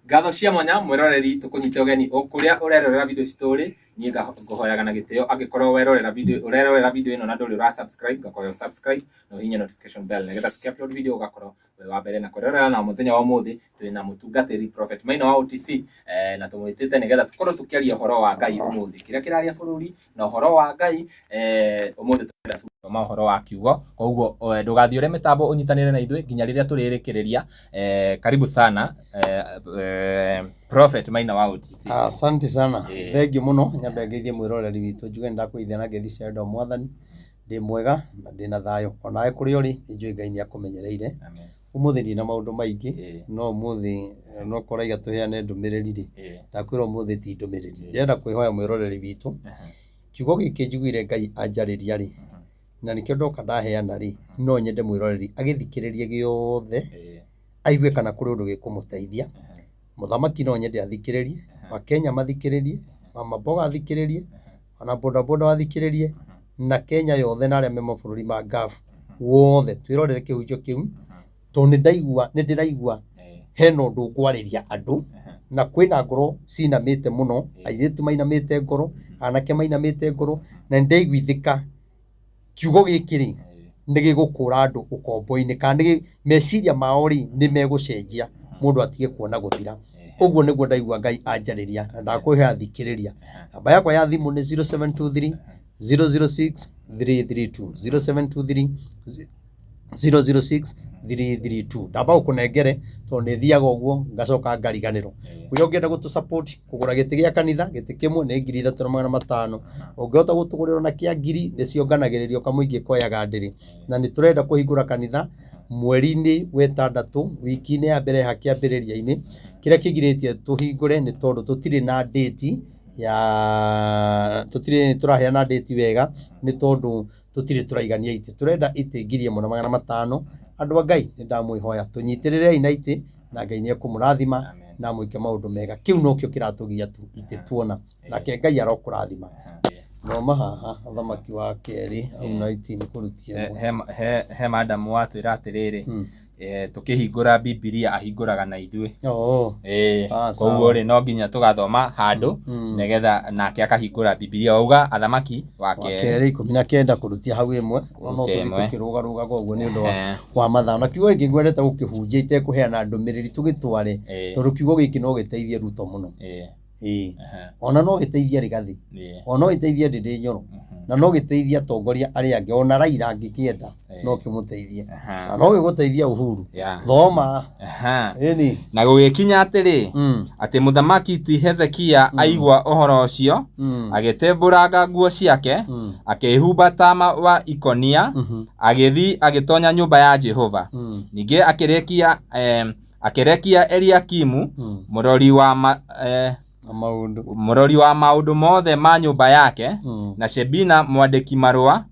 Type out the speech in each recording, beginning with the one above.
Ngatho cia mwanya mwĩroreri tũkũnyite ũgeni o kũrĩa ũrerorera video citũ rĩ, niĩ ngũhoyaga na gĩtĩo angĩkorwo werorera video, ũrerorera video ĩno na ndũrĩ ũra subscribe, ngakũhoya ũ subscribe na ũhihinye notification bell nĩgetha tũkĩ upload video ũgakorwo wĩ wa mbere na kwĩrorera. Na mũthenya wa ũmũthĩ twĩ na mũtungatĩri Prophet Maina wa OTC, na tũmwĩtĩte nĩgetha tũkorwo tũkĩaria ũhoro wa Ngai ũmũthĩ, kĩrĩa kĩraria bũrũri na ũhoro wa Ngai. Ũmũthĩ tũrenda tũthoma ũhoro wa kiugo, koguo ndũgathiũre mĩtambo, ũnyitanĩre na ithuĩ nginya rĩrĩa tũrĩrĩkĩrĩria. Karibu sana, Prophet Maina wa OTC. Asante sana. Thengiũ mũno. Nyambe ngeithie mwĩroreri witũ, njuge nĩ ndakũgeithia na ngeithi cia wendo wa Mwathani. Ndĩ mwega na ndĩna thayũ, onawe kũrĩa ũrĩ nĩ njũĩ Ngai nĩ akũmenyereire. Ũmũthĩ ndirĩ na maũndũ maingĩ, no ũmũthĩ no kũraiga tũheane ndũmĩrĩri rĩ, ndakwĩra ũmũthĩ ti ndũmĩrĩri. Ndĩrenda kwĩhoya mwĩroreri witũ, kiugo gĩkĩ njiguire Ngai anjarĩria rĩ, na nĩkĩo ndoka ndaheana rĩ, no nyende mwĩroreri agĩthikĩrĩrie gĩothe, aigue kana kũrĩ ũndũ gĩkũmũteithia. Mũthamaki no nyende athikĩrĩrie, Wakenya mathikĩrĩrie, mama mboga athikĩrĩrie, ona bodaboda wathikĩrĩrie, na Kenya yothe na arĩa me mabũrũri ma Gulf wothe twĩrorere kĩhunjio kĩu, tondũ nĩ ndaigua, nĩ ndĩraigua hena ũndũ ngwarĩria andũ, na kwĩna ngoro cinamĩte mũno, airĩtu mainamĩte ngoro, anake mainamĩte ngoro, na nĩ ndaiguithĩka kiugo gĩkĩ rĩ, nĩ gĩgũkũra andũ ũkombo-inĩ, kana nĩ meciria mao rĩ, nĩ megũcenjia mũndũ atige kuona gũthira. Ũguo nĩguo ndaigua Ngai anjarĩria na ndakũhe thikĩrĩria. Namba yakwa ya thimũ nĩ 0723 006 332, 0723 006 332. Ndamba gũkũnengere tondũ nĩ thiaga ũguo ngacoka ngariganĩrwo. Ũrĩa ũngĩenda gũtũ support kũgũra gĩtĩ gĩa kanitha, gĩtĩ kĩmwe nĩ 3500. Ũngĩhota gũtũgũrĩra ona kĩa ngiri, nĩ cionganagĩrĩrio kamũingĩ koyaga ndĩrĩ. Na nĩ tũrenda kũhingũra kanitha mweri-inĩ wa ĩtandatũ, wiki-inĩ ya mbere ya kĩambĩrĩria-inĩ. Kĩrĩa kĩgirĩtie tũhingũre nĩ tondũ tũtirĩ na date ya, tũtirĩ tũraheana date wega nĩ tondũ tũtirĩ tũraigania itĩ. Tũrenda itĩ 1500. Andũ a Ngai, nĩ ndamwĩhoya tũnyitĩrĩrei na itĩ, na Ngai nĩ ekũmũrathima na mwĩke maũndũ mega. Kĩu nokĩo kĩratũgia tu, itĩ tuona. Nake Ngai arokũrathima. Thoma haha Ũthamaki wa kerĩ au 19 kũrutia ĩmwe. He madam watwĩra atĩrĩrĩ, tũkĩhingũra Bibilia ahingũraga na ithuĩ. Koguo rĩ, no nginya tũgathoma handũ nĩgetha nake akahingũra Bibilia. Wauga Athamaki wa kerĩ 19 kũrutia hau ĩmwe, no tũthiĩ tũkĩrũgarũgaga ũguo nĩ ũndũ wa mathaa. Na kiugo gĩkĩ ngwendete gũkĩhunjia itekũheana ndũmĩrĩri, tũgĩtware, tondũ kiugo gĩkĩ no gĩteithie Ruto mũno. Ĩĩ. Ona no gĩteithie Rigathi, ona no gĩteithie Ndĩndĩ Nyoro, na no gĩteithie atongoria arĩa angĩ, ona Raila angĩkĩenda no kĩmũteithie, na no gĩgũteithie Uhuru. Thoma. Ĩni. Na gũgĩkinya atĩrĩ, atĩ mũthamaki ti Hezekia aigua ũhoro ũcio, agĩtembũranga nguo ciake, akĩĩhumba tama wa ikũnia, agĩthiĩ agĩtonya nyũmba ya Jehova. Ningĩ akĩrĩkia akĩrekia Eliakimu, mũrori wa ma, Na maũndũ. mũrori wa maũndũ mothe ma nyũmba yake, na Shebina mwandĩki marũa,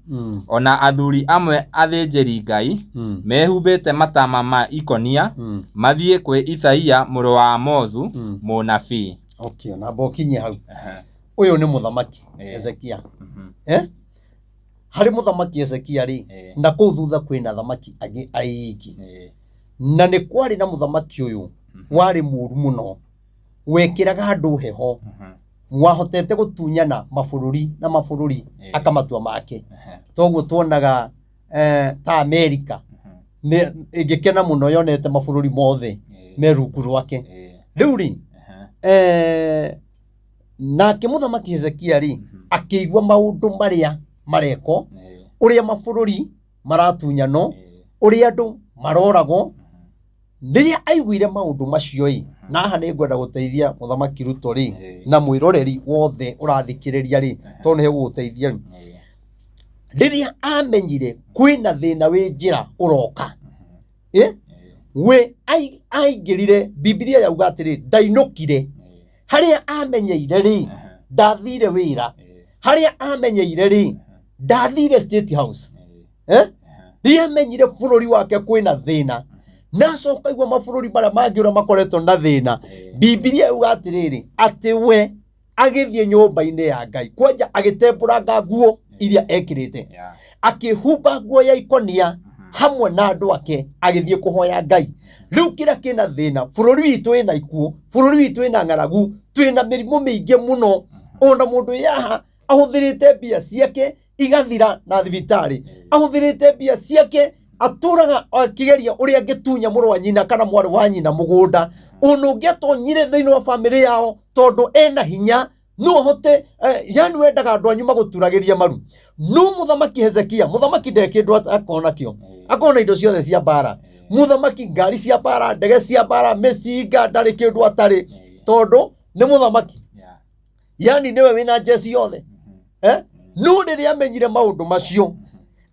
o na athuri amwe athĩnjĩri Ngai, mehumbĩte matama ma ikũnia, mathiĩ kwĩ Isaia mũrũ wa Amozu, mũnabii. Okay, namba ũkinyie hau. Ũyũ nĩ mũthamaki Hezekia. Eh? Harĩ mũthamaki Hezekia rĩ, na kũu thutha kwĩna athamaki angĩ aingĩ. Na nĩ kwarĩ na mũthamaki ũyũ warĩ mũru mũno, wekĩraga andũ heho, wahotete gũtunyana mabũrũri na mabũrũri akamatua make. Toguo tuonaga ta Amerika nĩ ĩngĩkena mũno yonete mabũrũri mothe me rungu rwake. Rĩu rĩ, nake mũthamaki Hezekia rĩ, akĩigua maũndũ marĩa marekwo, ũrĩa mabũrũri maratunyano, ũrĩa andũ maroragwo. Rĩrĩa aiguire maũndũ macio ĩ, na haha nĩ ngwenda gũteithia mũthamaki Ruto rĩ, na mwĩroreri wothe ũrathikĩrĩria rĩ, tondũ nĩ hegũgũteithia rĩ. Rĩrĩa amenyire kwĩna thĩna wĩ njĩra ũroka, we aingĩrire, Bibilia yauga atĩrĩ, ndainũkire harĩa amenyeire rĩ, ndathire wĩra harĩa amenyeire rĩ, ndathire State House. Rĩrĩa amenyire bũrũri wake kwĩna thĩna, na acoka igua mabũrũri marĩa mangĩ ũrĩa makoretwo na thĩna, Bibilia yauga atĩrĩrĩ, atĩ we agĩthiĩ nyũmba-inĩ ya Ngai kwanja, agĩtembũranga nguo iria ekĩrĩte, akĩhumba nguo ya ikonia. Hamwe na andũ ake agĩthiĩ kũhoya Ngai. Rĩu kĩrĩa kĩna thĩna, bũrũri witũ wĩna ikuũ, bũrũri witũ wĩna ng'aragu, twĩna mĩrimũ mĩingĩ mũno. Ona mũndũ wĩ haha ahũthĩrĩte mbia ciake igathira na thibitarĩ, ahũthĩrĩte mbia ciake, atũraga akĩgeria ũrĩa angĩtunya mũrũ wa nyina kana mwarĩ wa nyina mũgũnda. Ona ũngĩ atonyire thĩinĩ wa bamĩrĩ yao tondũ ena hinya, no ahote yani wendaga andũ anyu magũturagĩria maru. No mũthamaki Hezekia, mũthamaki nde kĩndũ akorwo nakĩo, akorwo na indo ciothe cia mbara, mũthamaki ngari cia mbara, ndege cia mbara, mĩcinga, ndarĩ kĩndũ atarĩ, tondũ nĩ mũthamaki. Yani nĩwe wĩna njeci yothe. No rĩrĩa amenyire maũndũ macio,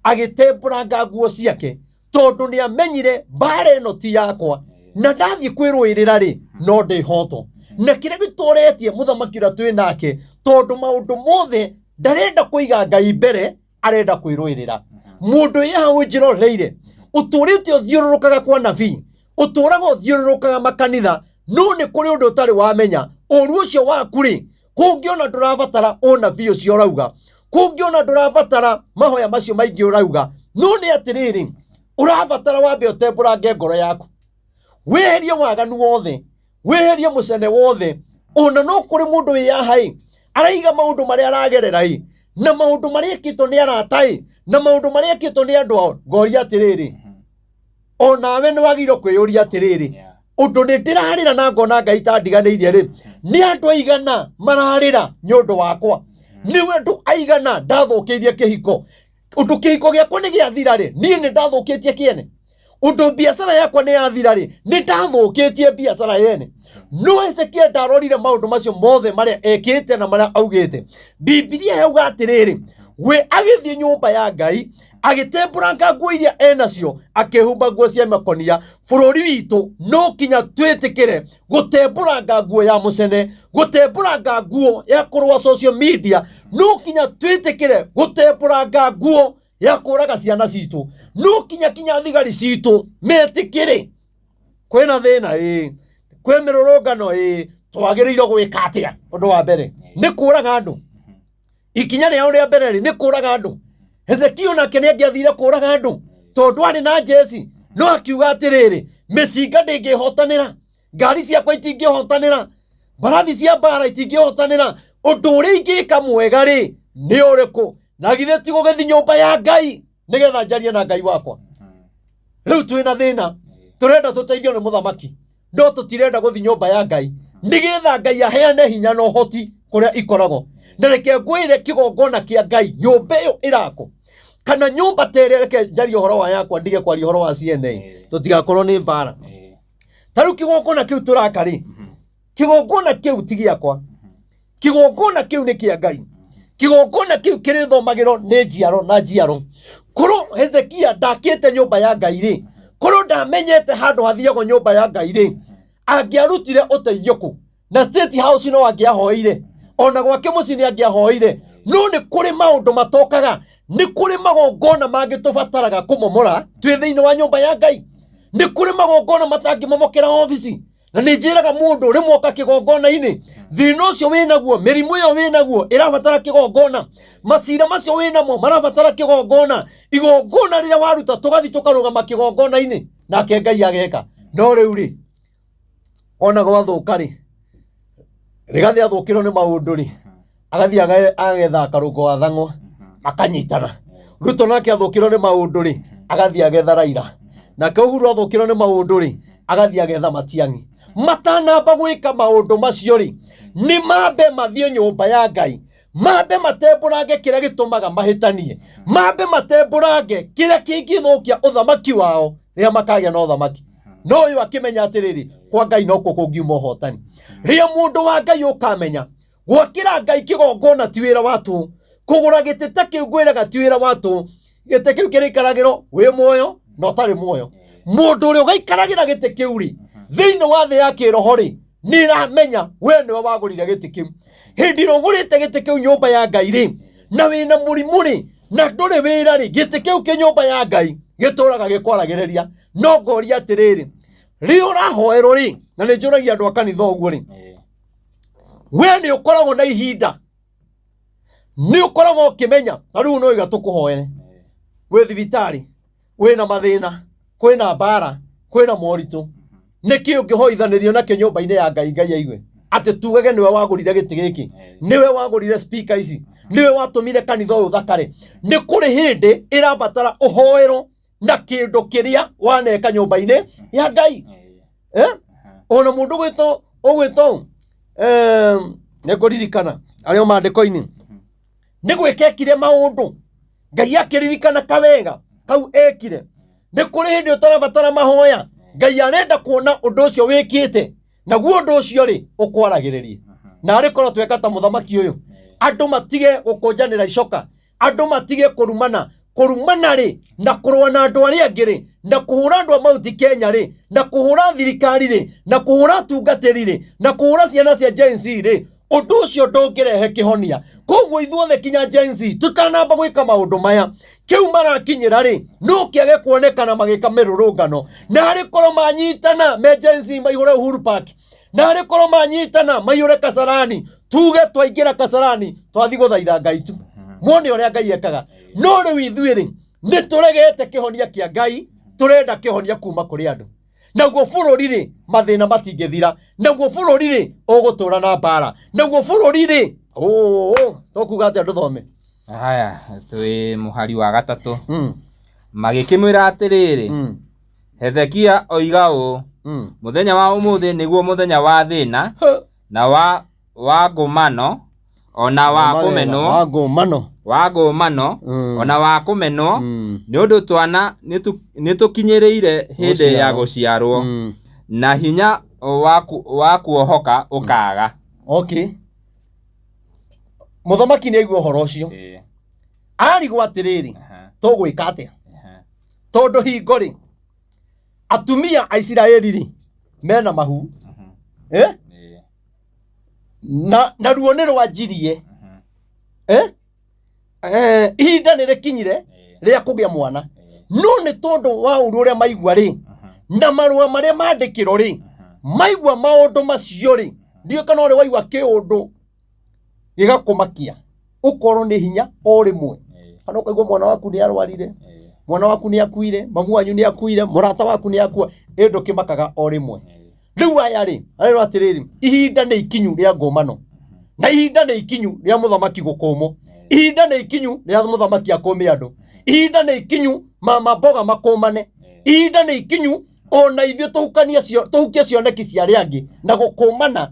agĩtembũranga nguo ciake, tondũ nĩ amenyire mbara ĩno ti yakwa, na ndathiĩ kwĩrũĩrĩra rĩ, no ndĩhotwo. Na kĩrĩa gĩtoretie mũthamaki ũrĩa twĩ nake, tondũ maũndũ mothe ndarenda kũiga Ngai mbere, arenda kwĩrũĩrĩra. Mũndũ wĩ hau njĩroreire, ũtũrĩte ũthiũrũrũkaga kwa nabii, ũtũraga ũthiũrũrũkaga makanitha, no nĩ kũrĩ ũndũ ũtarĩ wamenya. Ũru ũcio waku rĩ, kũngĩona ndũrabatara ũnabii ũcio ũrauga, kũngĩona ndũrabatara mahoya macio maingĩ ũrauga, no nĩ atĩrĩrĩ, ũrabatara wambe ũtembũrange ngoro yaku, wĩherie waganu wothe, wĩherie mũcene wothe. Ona no kũrĩ mũndũ wĩ haha ĩ, araiga maũndũ marĩa aragerera ĩ, na maũndũ marĩa ekĩtwo nĩ arata ĩ, na maũndũ marĩa ekĩtwo nĩ andũ ao. Ngoria atĩrĩrĩ, onawe nĩ wagĩrĩirwo kwĩyũria atĩrĩrĩ, ũndũ nĩ ndĩrarĩra na ngona Ngai ta ndiganĩirie rĩ, nĩ andũ aigana mararĩra nĩ ũndũ wakwa? Nĩ andũ aigana ndathũkĩirie kĩhiko? Ũndũ kĩhiko gĩakwa nĩ gĩathira rĩ, niĩ nĩ ndathũkĩtie kĩene? Ũndũ biacara yakwa nĩ yathira rĩ, nĩ ndathũkĩtie biacara yene? No Hezekia ndarorire maũndũ macio mothe marĩa ekĩte na marĩa augĩte. Bibilia yauga atĩrĩrĩ, we agĩthiĩ nyũmba ya Ngai, agĩtembũranga nguo iria enacio, akĩhumba nguo cia makonia. Bũrũri witũ no kinya twĩtĩkĩre gũtembũranga nguo ya mũcene, gũtembũranga nguo ya kũrũa social media, no kinya twĩtĩkĩre gũtembũranga nguo ya kũraga ciana citũ, no kinya kinya thigari citũ metĩkĩre kwĩna thĩna ĩ, kwĩ mĩrũrũngano ĩ, twagĩrĩirwo gwĩka atĩa? Ũndũ wa mbere nĩ kũraga andũ. Ikinya rĩao rĩa mbere rĩ, nĩ kũraga andũ. Hezekia onake nĩ angĩathire kũraga andũ tondũ arĩ na njeci, no akiuga atĩrĩrĩ, mĩcinga ndĩngĩhotanĩra, ngari ciakwa itingĩhotanĩra, mbarathi cia mbara itingĩhotanĩra, ũndũ ũrĩa ingĩka mwega rĩ nĩ ũrĩkũ? Na githĩ ti gũgĩthiĩ nyũmba ya Ngai nĩgetha njarie na Ngai wakwa? Rĩu twĩna thĩna, tũrenda tũteithio nĩ mũthamaki, no tũtirenda gũthiĩ nyũmba ya Ngai nĩgetha Ngai aheane hinya na ũhoti kũrĩa ikoragwo. Na reke ngwĩre, kĩgongona kĩa Ngai, nyũmba ĩyo ĩrakwo kana nyũmba ta ĩrĩa, reke njarie ũhoro wa yakwa, ndige kwaria ũhoro wa CNA, tũtigakorwo nĩ mbara. Ta rĩu kĩgongona kĩu tũraka rĩ, kĩgongona kĩu ti gĩakwa, kĩgongona kĩu nĩ kĩa Ngai. Kĩgongona kĩu kĩrĩthomagĩrwo nĩ njiaro na njiaro. Korwo Hezekia ndakĩte nyũmba ya Ngai rĩ, korwo ndamenyete handũ hathiagwo nyũmba ya Ngai rĩ, angĩarutire ũteithio kũ? Na State House no angĩahoeire, ona gwake mũciĩ nĩ angĩahoeire. No nĩ kũrĩ maũndũ matokaga, nĩ kũrĩ magongona mangĩ tũbataraga kũmomora twĩ thĩinĩ wa nyũmba ya Ngai. Nĩ kũrĩ magongona matangĩmomokera obici. Na nĩ njĩraga mũndũ, rĩmwe oka kĩgongona-inĩ, thĩna ũcio wĩnaguo, mĩrimũ ĩyo wĩnaguo ĩrabatara kĩgongona, macira macio wĩnamo marabatara kĩgongona. Igongona rĩrĩa waruta, tũgathiĩ tũkarũgama kĩgongona-inĩ, nake Ngai ageka. No rĩu rĩ, ona gwathũka rĩ, rĩgathiĩ athũkĩrwo nĩ maũndũ rĩ, agathiĩ agetha karũngo wa thang'wa, makanyitana. Ruto nake athũkĩrwo nĩ maũndũ rĩ, agathiĩ agetha Raila. Nake Uhuru athũkĩrwo nĩ maũndũ rĩ, agathiĩ agetha Matiang'i. Matanamba gwĩka maũndũ macio rĩ, nĩ mambe mathiĩ nyũmba ya Ngai, mambe matembũrange kĩrĩa gĩtũmaga mahĩtanie, mambe matembũrange kĩrĩa kĩngĩthũkia ũthamaki wao rĩrĩa makagĩa na ũthamaki. No ũyũ akĩmenya atĩrĩrĩ, kwa Ngai nokuo kũngiuma ũhotani. Rĩrĩa mũndũ wa Ngai ũkamenya gwakĩra Ngai kĩgongona ti wĩra wa tũhũ, kũgũra gĩtĩ ta kĩu ngwĩraga ti wĩra wa tũhũ, gĩtĩ kĩu kĩrĩikaragĩrwo wĩ muoyo na ũtarĩ muoyo. Mũndũ ũrĩa ũgaikaragĩra gĩtĩ kĩu rĩ, thĩinĩ wa thĩ ya kĩroho rĩ, nĩ ĩramenya we nĩwe wagũrire gĩtĩ kĩu. Hĩndĩ ĩrĩa ũgũrĩte gĩtĩ kĩu nyũmba ya Ngai rĩ, na wĩna mũrimũ rĩ, na ndũrĩ wĩra rĩ, gĩtĩ kĩu kĩ nyũmba ya Ngai gĩtũraga gĩkwaragĩrĩria. No ngoria atĩrĩrĩ, rĩ ũrahoerwo rĩ, na nĩ njũragia andũ a kanitha ũguo rĩ, we nĩ ũkoragwo na ihinda, nĩ ũkoragwo ũkĩmenya ta rĩu no iga tũkũhoere wĩ thibitarĩ, Wĩna mathĩna, kwĩna mbara, kwĩna moritũ. Nĩkĩ ũngĩhoithanĩrio nakĩo nyũmba-inĩ ya Ngai, Ngai aigue atĩ tugage nĩwe wagũrire gĩtĩ gĩkĩ, nĩwe wagũrire speaker ici, nĩwe watũmire kanitha ũyũ ũthakare. Nĩ kũrĩ hĩndĩ ĩrabatara ũhoerwo na kĩndũ kĩrĩa waneka nyũmba-inĩ ya Ngai. Eh? Ona mũndũ ũgwĩtwo ũgwĩtwo nĩ ngũririkana arĩa maandĩko-inĩ nĩ gwĩka ekire maũndũ Ngai akĩririkana kawega kau ekire. Nĩ kũrĩ hĩndĩ ũtarabatara mahoya, Ngai arenda kuona ũndũ ũcio wĩkĩte, naguo ũndũ ũcio rĩ ũkwaragĩrĩrie. Na arĩ korwo tweka ta mũthamaki ũyũ, andũ matige gũkũnjanĩra icoka, andũ matige kũrumana. Kũrumana rĩ, na kũrũa na andũ arĩa angĩ rĩ, na kũhũra andũ a Mount Kenya rĩ, na kũhũra thirikari rĩ, na kũhũra atungatĩri rĩ, na kũhũra ciana cia Gen Z rĩ, ũndũ ũcio ndũngĩrehe kĩhonia. Koguo ithuothe kinya Gen Z tũtanamba gwĩka maũndũ maya, kĩu marakinyĩra rĩ, no kĩage kuonekana magĩka mĩrũrũngano. Na harĩ korwo manyitana me Gen Z maihũre Uhuru Park, na harĩ korwo manyitana maihũre Kasarani, tuge twaingĩra Kasarani twathiĩ gũthaitha Ngai tu, muone ũrĩa Ngai ekaga. No rĩu ithuĩ rĩ, nĩ tũregete kĩhonia kĩa Ngai, tũrenda kĩhonia kuma kũrĩ andũ. Naguo bũrũri rĩ, mathĩna matingĩthira. Naguo bũrũri rĩ, ũgũtũra na mbara. Naguo bũrũri rĩ, tũkuga atĩa ndũthome? Haya, twĩ mũhari wa gatatũ. Magĩkĩmwĩra atĩrĩrĩ, Hezekia oiga ũũ, mũthenya wa ũmũthĩ nĩguo mũthenya wa thĩna na wa ngũmano ona wa kũmenwo, wa ngũmano, wa ngũmano ona wa kũmenwo, nĩ ũndũ twana nĩtũkinyĩrĩire hĩndĩ ya gũciarwo, na hinya wa kuohoka ũkaaga. Okay, mũthamaki nĩ aigua ũhoro ũcio, arigwo atĩrĩrĩ, tũgwĩka atĩa? Tondũ hingo rĩ, atumia a Isiraeli rĩ, mena mahu, eh? Na ruo nĩ rwanjirie, eh? Ihinda nĩ rĩkinyire rĩa kũgĩa mwana, no nĩ tondũ wa ũru ũrĩa maigua rĩ, na marũa marĩa mandĩkĩrwo rĩ, maigua maũndũ macio rĩ, ndiũĩ kana ũrĩ waigua kĩũndũ gĩgakũmakia, ũkorwo nĩ hinya o rĩmwe, kana ũkaigua mwana waku nĩ arwarire, mwana waku nĩ akuire, mamu wanyu nĩ akuire, mũrata waku nĩ akua, ĩ ndũkĩmakaga o rĩmwe. Rĩu aya rĩ, arerwo atĩrĩrĩ, ihinda nĩ ikinyu rĩa ngũmano, na ihinda nĩ ikinyu rĩa mũthamaki gũkũmwo, ihinda nĩ ikinyu rĩa mũthamaki akũme andũ, ihinda nĩ ikinyu mama mboga makũmane, ihinda nĩ ikinyu ona ithuĩ tũhukie cioneki cia arĩa angĩ na gũkũmana.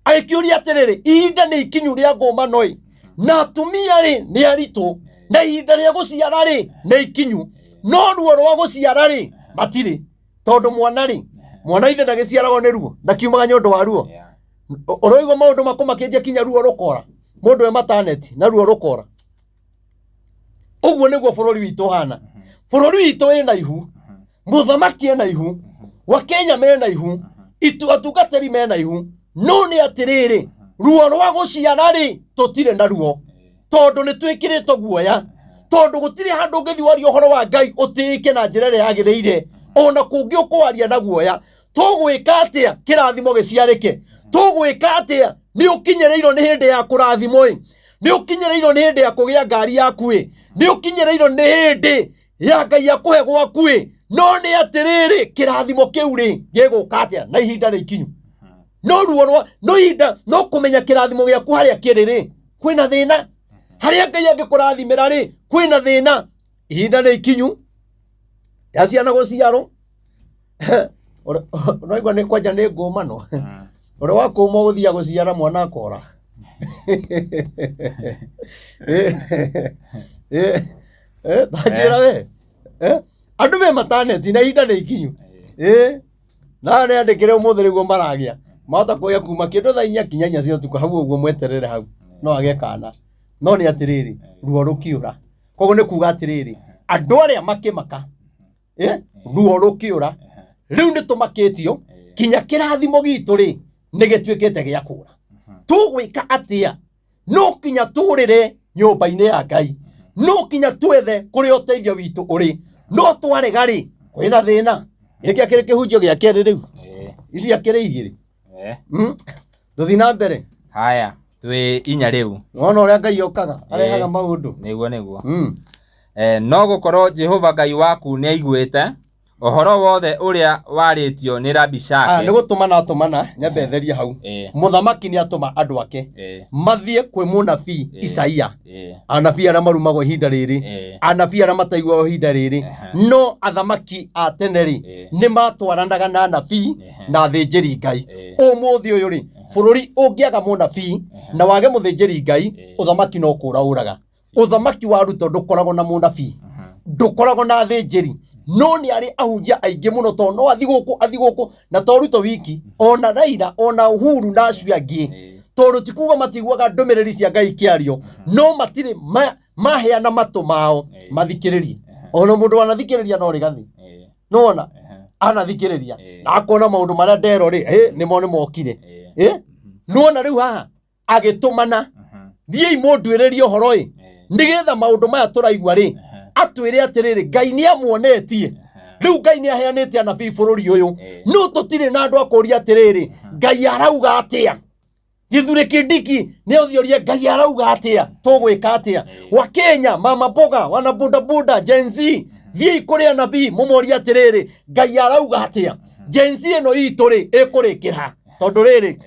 Agĩkĩũria atĩrĩrĩ, ihinda nĩ ikinyu rĩa ngũmano ĩ, na atumia rĩ nĩ aritũ, na ihinda rĩa gũciara rĩ nĩ ikinyu, no ruo rwa gũciara rĩ matirĩ, tondũ mwana rĩ, mwana ithe ndagĩciaragwo nĩ ruo, ndakiumaga nĩ ũndũ wa ruo. Ũroigua maũndũ makũmakĩtie kinya ruo rũkora, mũndũ e mataneti na ruo rũkora. Ũguo nĩguo bũrũri witũ ũhana. Bũrũri witũ wĩna ihu, mũthamaki ena ihu, Wakenya mena ihu, itu atungatĩri mena ihu, no nĩ atĩrĩrĩ, ruo rwa gũciara rĩ tũtirĩ na ruo, tondũ nĩ twĩkĩrĩtwo guoya, tondũ gũtirĩ handũ ũngĩthiĩ waria ũhoro wa Ngai ũtĩĩke na njĩra ĩrĩa yagĩrĩire, ona kũngĩ ũkwaria na guoya. Tũgwĩka atĩa kĩrathimo gĩciarĩke? Tũgwĩka atĩa? Nĩ ũkinyĩrĩirwo nĩ hĩndĩ ya kũrathimwo ĩ, nĩ ũkinyĩrĩirwo nĩ hĩndĩ ya kũgĩa ngari yaku ĩ, nĩ ũkinyĩrĩirwo nĩ hĩndĩ ya Ngai akũhe gwaku ĩ, no nĩ atĩrĩrĩ, kĩrathimo kĩu rĩ gĩgũka atĩa na ihinda rĩ ikinyu? No ruo rwa no ihinda no kũmenya kĩrathimo gĩaku harĩa kĩrĩ rĩ, kwĩna thĩna. Harĩa Ngai angĩkũrathimĩra rĩ, kwĩna thĩna. Ihinda nĩ ikinyu ya ciana gũciarwo. Ũraigua nĩ kwanja nĩ ngũmano, ũrĩa wakũma ũgũthiaga gũciara mwana akora. Tanjĩra we, andũ me mataneti na ihinda nĩ ikinyu. Na nĩ andĩkĩre ũmũthĩ nĩguo maragĩa, mahota kũgĩa kuma kĩndũ thaa 4 kinya 4 cia ũtukũ, hau ũguo mweterere hau no agĩe kana. No nĩ atĩrĩrĩ, ruo rũkĩũra. Koguo nĩ kuga atĩrĩrĩ, andũ arĩa makĩmaka, ruo rũkĩũra, rĩu nĩ tũmakĩtio kinya kĩrathimo gitũ rĩ nĩ gĩtuĩkĩte gĩa kũra. Tũgwĩka atĩa? No kinya tũrĩre nyũmba-inĩ ya Ngai, no kinya twethe kũrĩa ũteithio witũ ũrĩ. No twarega rĩ, kwĩna thĩna. Gĩkĩ akĩrĩ kĩhunjio gĩa kerĩ rĩu, ici akĩrĩ igĩrĩ. Tũthiĩ na mbere. Haya, twĩ inya rĩu. Wona ũrĩa Ngai okaga arehaga maũndũ. Nĩguo, nĩguo. No gũkorwo Jehova Ngai waku nĩaiguĩte ũhoro wothe ũrĩa warĩtio nĩ Aya, Rabishake. nĩ gũtũmana atũmana, nyambe therie hau. Mũthamaki nĩ atũma andũ ake mathiĩ kwĩ mũnabii Isaia, anabii arĩa marumagwo ihinda rĩrĩ, anabii arĩa mataiguagwo ihinda rĩrĩ. No athamaki a tene rĩ, nĩ matwaranaga na anabii na athĩnjĩri Ngai. Ũmũthĩ ũyũ rĩ, bũrũri ũngĩaga mũnabii na wage mũthĩnjĩri Ngai, ũthamaki no kũra ũraga. Ũthamaki wa Ruto ndũkoragwo na mũnabii, ndũkoragwo na athĩnjĩri, no nĩ arĩ ahunjia aingĩ mũno, tondũ no athi gũkũ athi gũkũ, na to Ruto wiki, ona Raila, ona Uhuru na acio angĩ, tondũ ti kuga matiguaga ndũmĩrĩri cia Ngai ikĩario, no matirĩ maheana matũ mao mathikĩrĩrie. Ona mũndũ wanathikĩrĩria no rĩgathi, nĩwona anathikĩrĩria na akona maũndũ marĩa ndero rĩ, nĩmo nĩmokire. Nĩwona rĩu haha agĩtũmana, thiĩi mũnduĩrĩrie ũhoro ĩ, nĩgetha maũndũ maya tũraigua rĩ, atwĩre atĩrĩrĩ, Ngai nĩ amuonetie. Rĩu Ngai nĩ aheanĩte anabii bũrũri ũyũ, no tũtirĩ na andũ a kũũria atĩrĩrĩ, Ngai arauga atĩa? Gĩthure Kindiki nĩ ũthiorie Ngai arauga atĩa, tũgwĩka atĩa? Wa Kenya, mama mboga, wana boda boda, Gen Z, thiĩi kũrĩ anabii mũmorie atĩrĩrĩ, Ngai arauga atĩa? Gen Z ĩno itũ rĩ, ĩkũrĩkĩra tondũ rĩrĩ,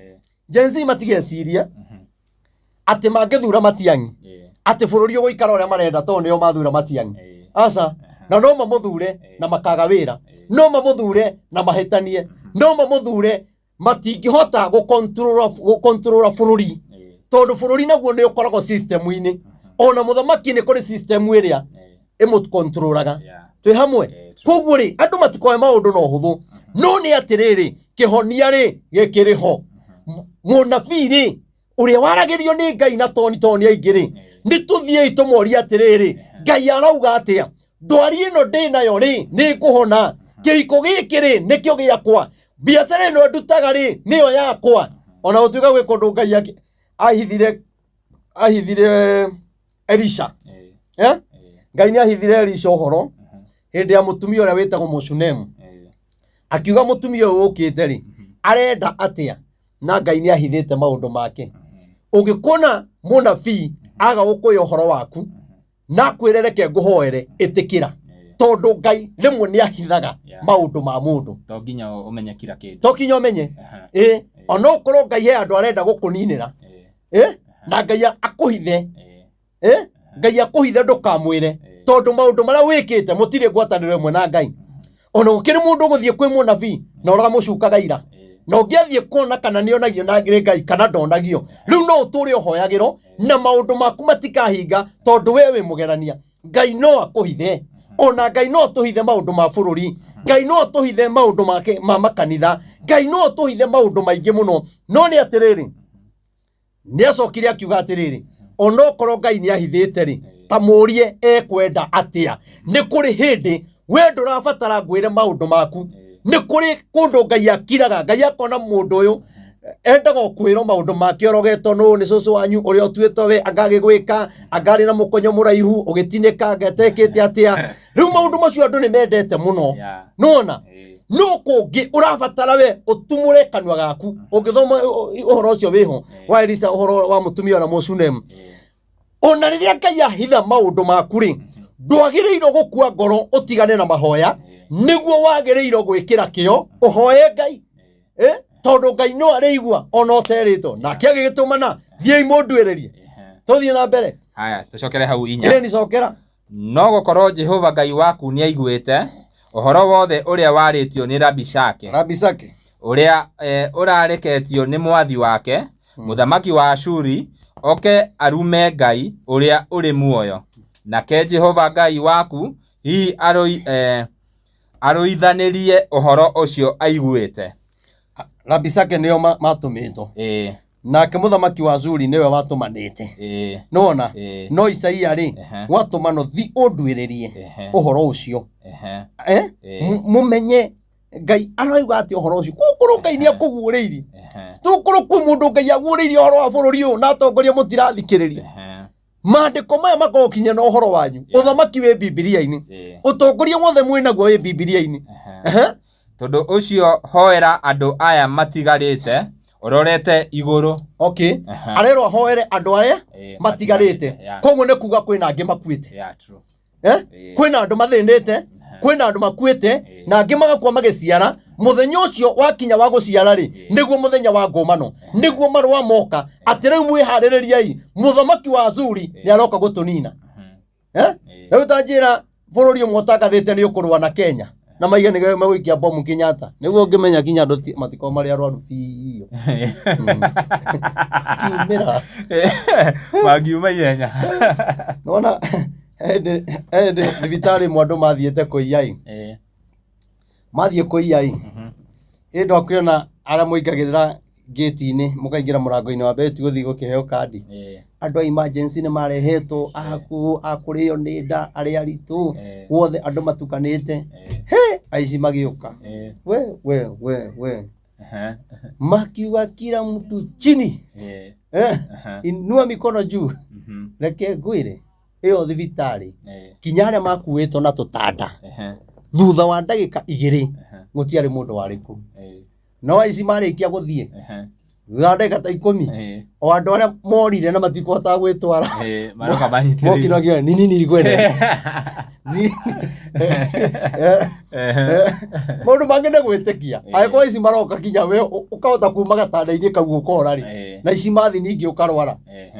Gen Z matigecirie atĩ mangĩthura Matiang'i atĩ bũrũri ũgũikara ũrĩa marenda tondũ nĩo mathura Matiang'i. Aca, na no mamũthure na makaga wĩra, no mamũthure na mahĩtanie, no mamũthure matingĩhota gũkontrora bũrũri, tondũ bũrũri naguo nĩ ũkoragwo system-inĩ. Ona mũthamaki nĩ kũrĩ system ĩrĩa ĩmũkontroraga. Twĩ hamwe? Koguo rĩ, andũ matikoe maũndũ na ũhũthũ, no nĩ atĩrĩrĩ, kĩhonia rĩ gĩkĩrĩ ho. Mũnabii rĩ, ũrĩa waragĩrio nĩ Ngai na toni toni aingĩ rĩ, nĩ tũthiĩi tũmorie atĩrĩrĩ, Ngai arauga atĩa? Ndwari ĩno ndĩ nayo rĩ, nĩ ngũhona? Kĩhiko gĩkĩ rĩ, nĩkĩo gĩakwa? Biacara ĩno ndutaga rĩ, nĩyo yakwa? Ona gũtuĩka gwĩ kũndũ Ngai ahithire Elisha. Ngai nĩ ahithire Elisha ũhoro hĩndĩ ya mũtumia ũrĩa wĩtagwo Mũshunemu, akiuga mũtumia ũyũ ũkĩte rĩ, arenda atĩa? Na Ngai nĩ ahithĩte maũndũ make. Ũngĩkona mũnabii aga gũkũhe ũhoro waku na akwĩre reke ngũhoere, ĩtĩkĩra, tondũ Ngai rĩmwe nĩ ahithaga maũndũ ma mũndũ. To nginya ũmenye kila kĩndũ. To kinya ũmenye. Ona ũkorwo Ngai he andũ arenda gũkũninĩra, na Ngai akũhithe, Ngai akũhithe ndũkamwĩre, tondũ maũndũ marĩa wĩkĩte mũtirĩ ngwatanĩro ĩmwe na Ngai. Ona gũkĩrĩ mũndũ ũgũthiĩ kwĩ mũnabii na ũramũcukaga ira, na ũngĩathiĩ kuona kana nĩonagio na nĩ Ngai kana ndonagio, rĩu no ũtũre ũhoyagĩrwo na maũndũ maku matikahinga, tondũ we wĩ mũgerania. Ngai no akũhithe, ona Ngai no atũhithe maũndũ ma bũrũri, Ngai no atũhithe maũndũ ma makanitha, Ngai no atũhithe maũndũ maingĩ mũno. No nĩ atĩrĩrĩ, nĩ acokire akiuga atĩrĩrĩ, onokorwo Ngai nĩ ahithĩte rĩ, ta mũrie ekwenda atĩa. Nĩ kũrĩ hĩndĩ we ndũrabatara ngwĩre maũndũ maku, nĩ kũrĩ kũndũ Ngai akiraga, Ngai akona mũndũ ũyũ endaga kwĩrwo maũndũ make orogetwo nũ nĩ cũcũ wanyu ũrĩa ũtuĩtwo we angagĩgwĩka, angarĩ na mũkonyo mũraihu ũgĩtinĩka angetekĩte atĩa. Rĩu maũndũ macio andũ nĩ mendete mũno. Nĩwona? No kũngĩ ũrabatara we ũtumũre kanua gaku. Ũngĩthoma ũhoro ũcio wĩho wa Elisa, ũhoro wa mũtumia ũrĩa Mũshunemu, ona rĩrĩa Ngai ahitha maũndũ maku rĩ, ndwagĩrĩirwo gũkua ngoro ũtigane na mahoya, nĩguo wagĩrĩirwo gwĩkĩra kĩo ũhoye Ngai, tondũ Ngai no arĩigua ona ũterĩtwo. Nake agĩgĩtũmana, thiĩi mũnduĩrĩrie. Tũthiĩ na mbere. Haya, tũcokere hau inya. Ĩĩ, nicokera. No gũkorwo Jehova Ngai waku nĩaiguĩte ũhoro wothe ũrĩa warĩtio nĩ Rabishake, Rabishake ũrĩa ũrareketio nĩ mwathi wake, mũthamaki wa Ashuri, oke arume Ngai ũrĩa ũrĩ muoyo. Nake Jehova Ngai waku hihi arũithanĩrie ũhoro ũcio aiguĩte. Rabishake nĩo matũmĩtwo. Nake mũthamaki wa Ashuri nĩwe watũmanĩte. Nĩwona? No Isaia rĩ, gwatũmanwo thi ũnduĩrĩrie ũhoro ũcio. Mũmenye Ngai arauga atĩ ũhoro ũcio. Gũkorwo Ngai nĩ akũguũrĩirie. Tũkorwo kwĩ mũndũ Ngai aguũrĩirie ũhoro wa bũrũri ũyũ na atongoria mũtirathikĩrĩria. Maandĩko maya makoragwo kinya na ũhoro wanyu. Ũthamaki wĩ Bibilia-inĩ. Ũtongoria wothe mwĩ naguo wĩ Bibilia-inĩ. Tondũ ũcio hoera andũ aya matigarĩte ũrorete igũrũ. Okay. Arerwo ahoere andũ aya matigarĩte. Koguo nĩ kuga kwĩna angĩ makuĩte. Yeah, true. Eh? Kwĩna andũ mathĩnĩte, kwĩna andũ makuĩte, na angĩ magakua magĩciara. Mũthenya ũcio wakinya wa gũciara rĩ, nĩguo mũthenya wa ngũmano, nĩguo marũa moka atĩ rĩu mwĩharĩrĩriei, mũthamaki wa Azuri nĩ aroka gũtũnina. Eh? Rĩu ta njĩra bũrũri ũmwe ũtangathĩte nĩ ũkũrũa na Kenya na maige nĩ megũikia bomu Kenyatta, nĩguo ũngĩmenya kinya andũ matikorwo marĩ arwaru biũ kiumĩra. Mangiuma ihenya. Nona hĩndĩ hĩndĩ thibitarĩ ĩmwe andũ mathiĩte kũiya ĩ, mathiĩ kũiya ĩ, ĩndũ akĩona arĩa mũingagĩrĩra ngĩti-inĩ, mũkaingĩra mũrango-inĩ wa mbere, ti gũthiĩ gũkĩheo kandi. Andũ a emergency nĩ marehetwo akuũ, a kũrĩo nĩ nda, arĩa aritũ, guothe andũ matukanĩte. He aici magĩũka, we we we we, makiuga kila mtu chini, eh, inua mikono juu. Reke ngwĩre, ĩyo thibitarĩ kinya arĩa makuĩtwo na tũtanda, thutha wa ndagĩka 2 gũtiarĩ mũndũ warĩ kũu. No aici marĩkia gũthiĩ, thutha wa ndagĩka ta 10, o andũ arĩa morire na matikũhotaga gwĩtwara Maroka manyitĩrĩire. Mokire makiuga, nini nilikwenda. Maũndũ mangĩ nĩ gwĩtĩkia. Angĩkorwo ici maroka kinya we ũkahota kuma gatanda-inĩ kau ũkora rĩ, na ici mathi ningĩ ũkarwara.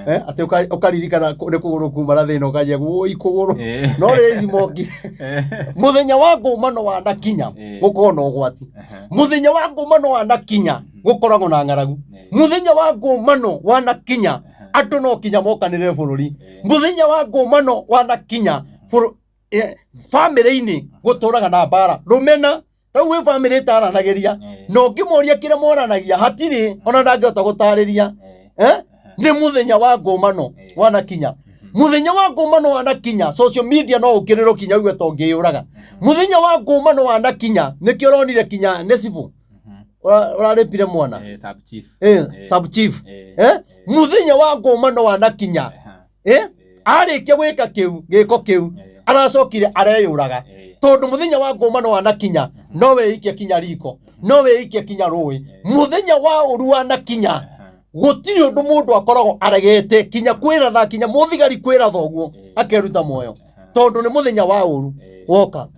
Atĩ ũkaririkana nĩ kũgũrũ kuma na thĩna, ũkanjia wũi kũgũrũ. No rĩrĩa ici mokire, mũthenya wa ngũmano wanakinya, gũkorwo na ũgwati. Mũthenya wa ngũmano wanakinya, gũkoragwo na ng'aragu. Mũthenya wa ngũmano wanakinya, andũ no kinya mokanĩrĩre bũrũri. Mũthenya wa ngũmano wanakinya, bamĩrĩ-inĩ gũtũraga na mbara rũmena. Rĩu wĩ bamĩrĩ ĩtaranagĩria, na ũngĩmoria kĩrĩa moranagia hatirĩ ona ndangĩhota gũtarĩria. Nĩ mũthenya wa ngũmano wanakinya. Mũthenya wa ngũmano wanakinya, social media no ũkĩrĩrwo kinya uge to ngĩyũraga. Mũthenya wa ngũmano wanakinya, nĩkĩo ũronire kinya nĩ cibũ ũrarĩpire mwana. Sub chief. Sub chief. Mũthenya wa ngũmano wanakinya, arĩkia gwĩka kĩu gĩko kĩu, aracokire areyũraga, tondũ mũthenya wa ngũmano wanakinya no wĩikie kinya riko, no wĩikie kinya rũĩ. Mũthenya wa ũru wanakinya, gũtirĩ ũndũ mũndũ akoragwo aregete, kinya kwĩratha, kinya mũthigari kwĩratha ũguo akeruta muoyo, tondũ nĩ mũthenya wa ũru woka.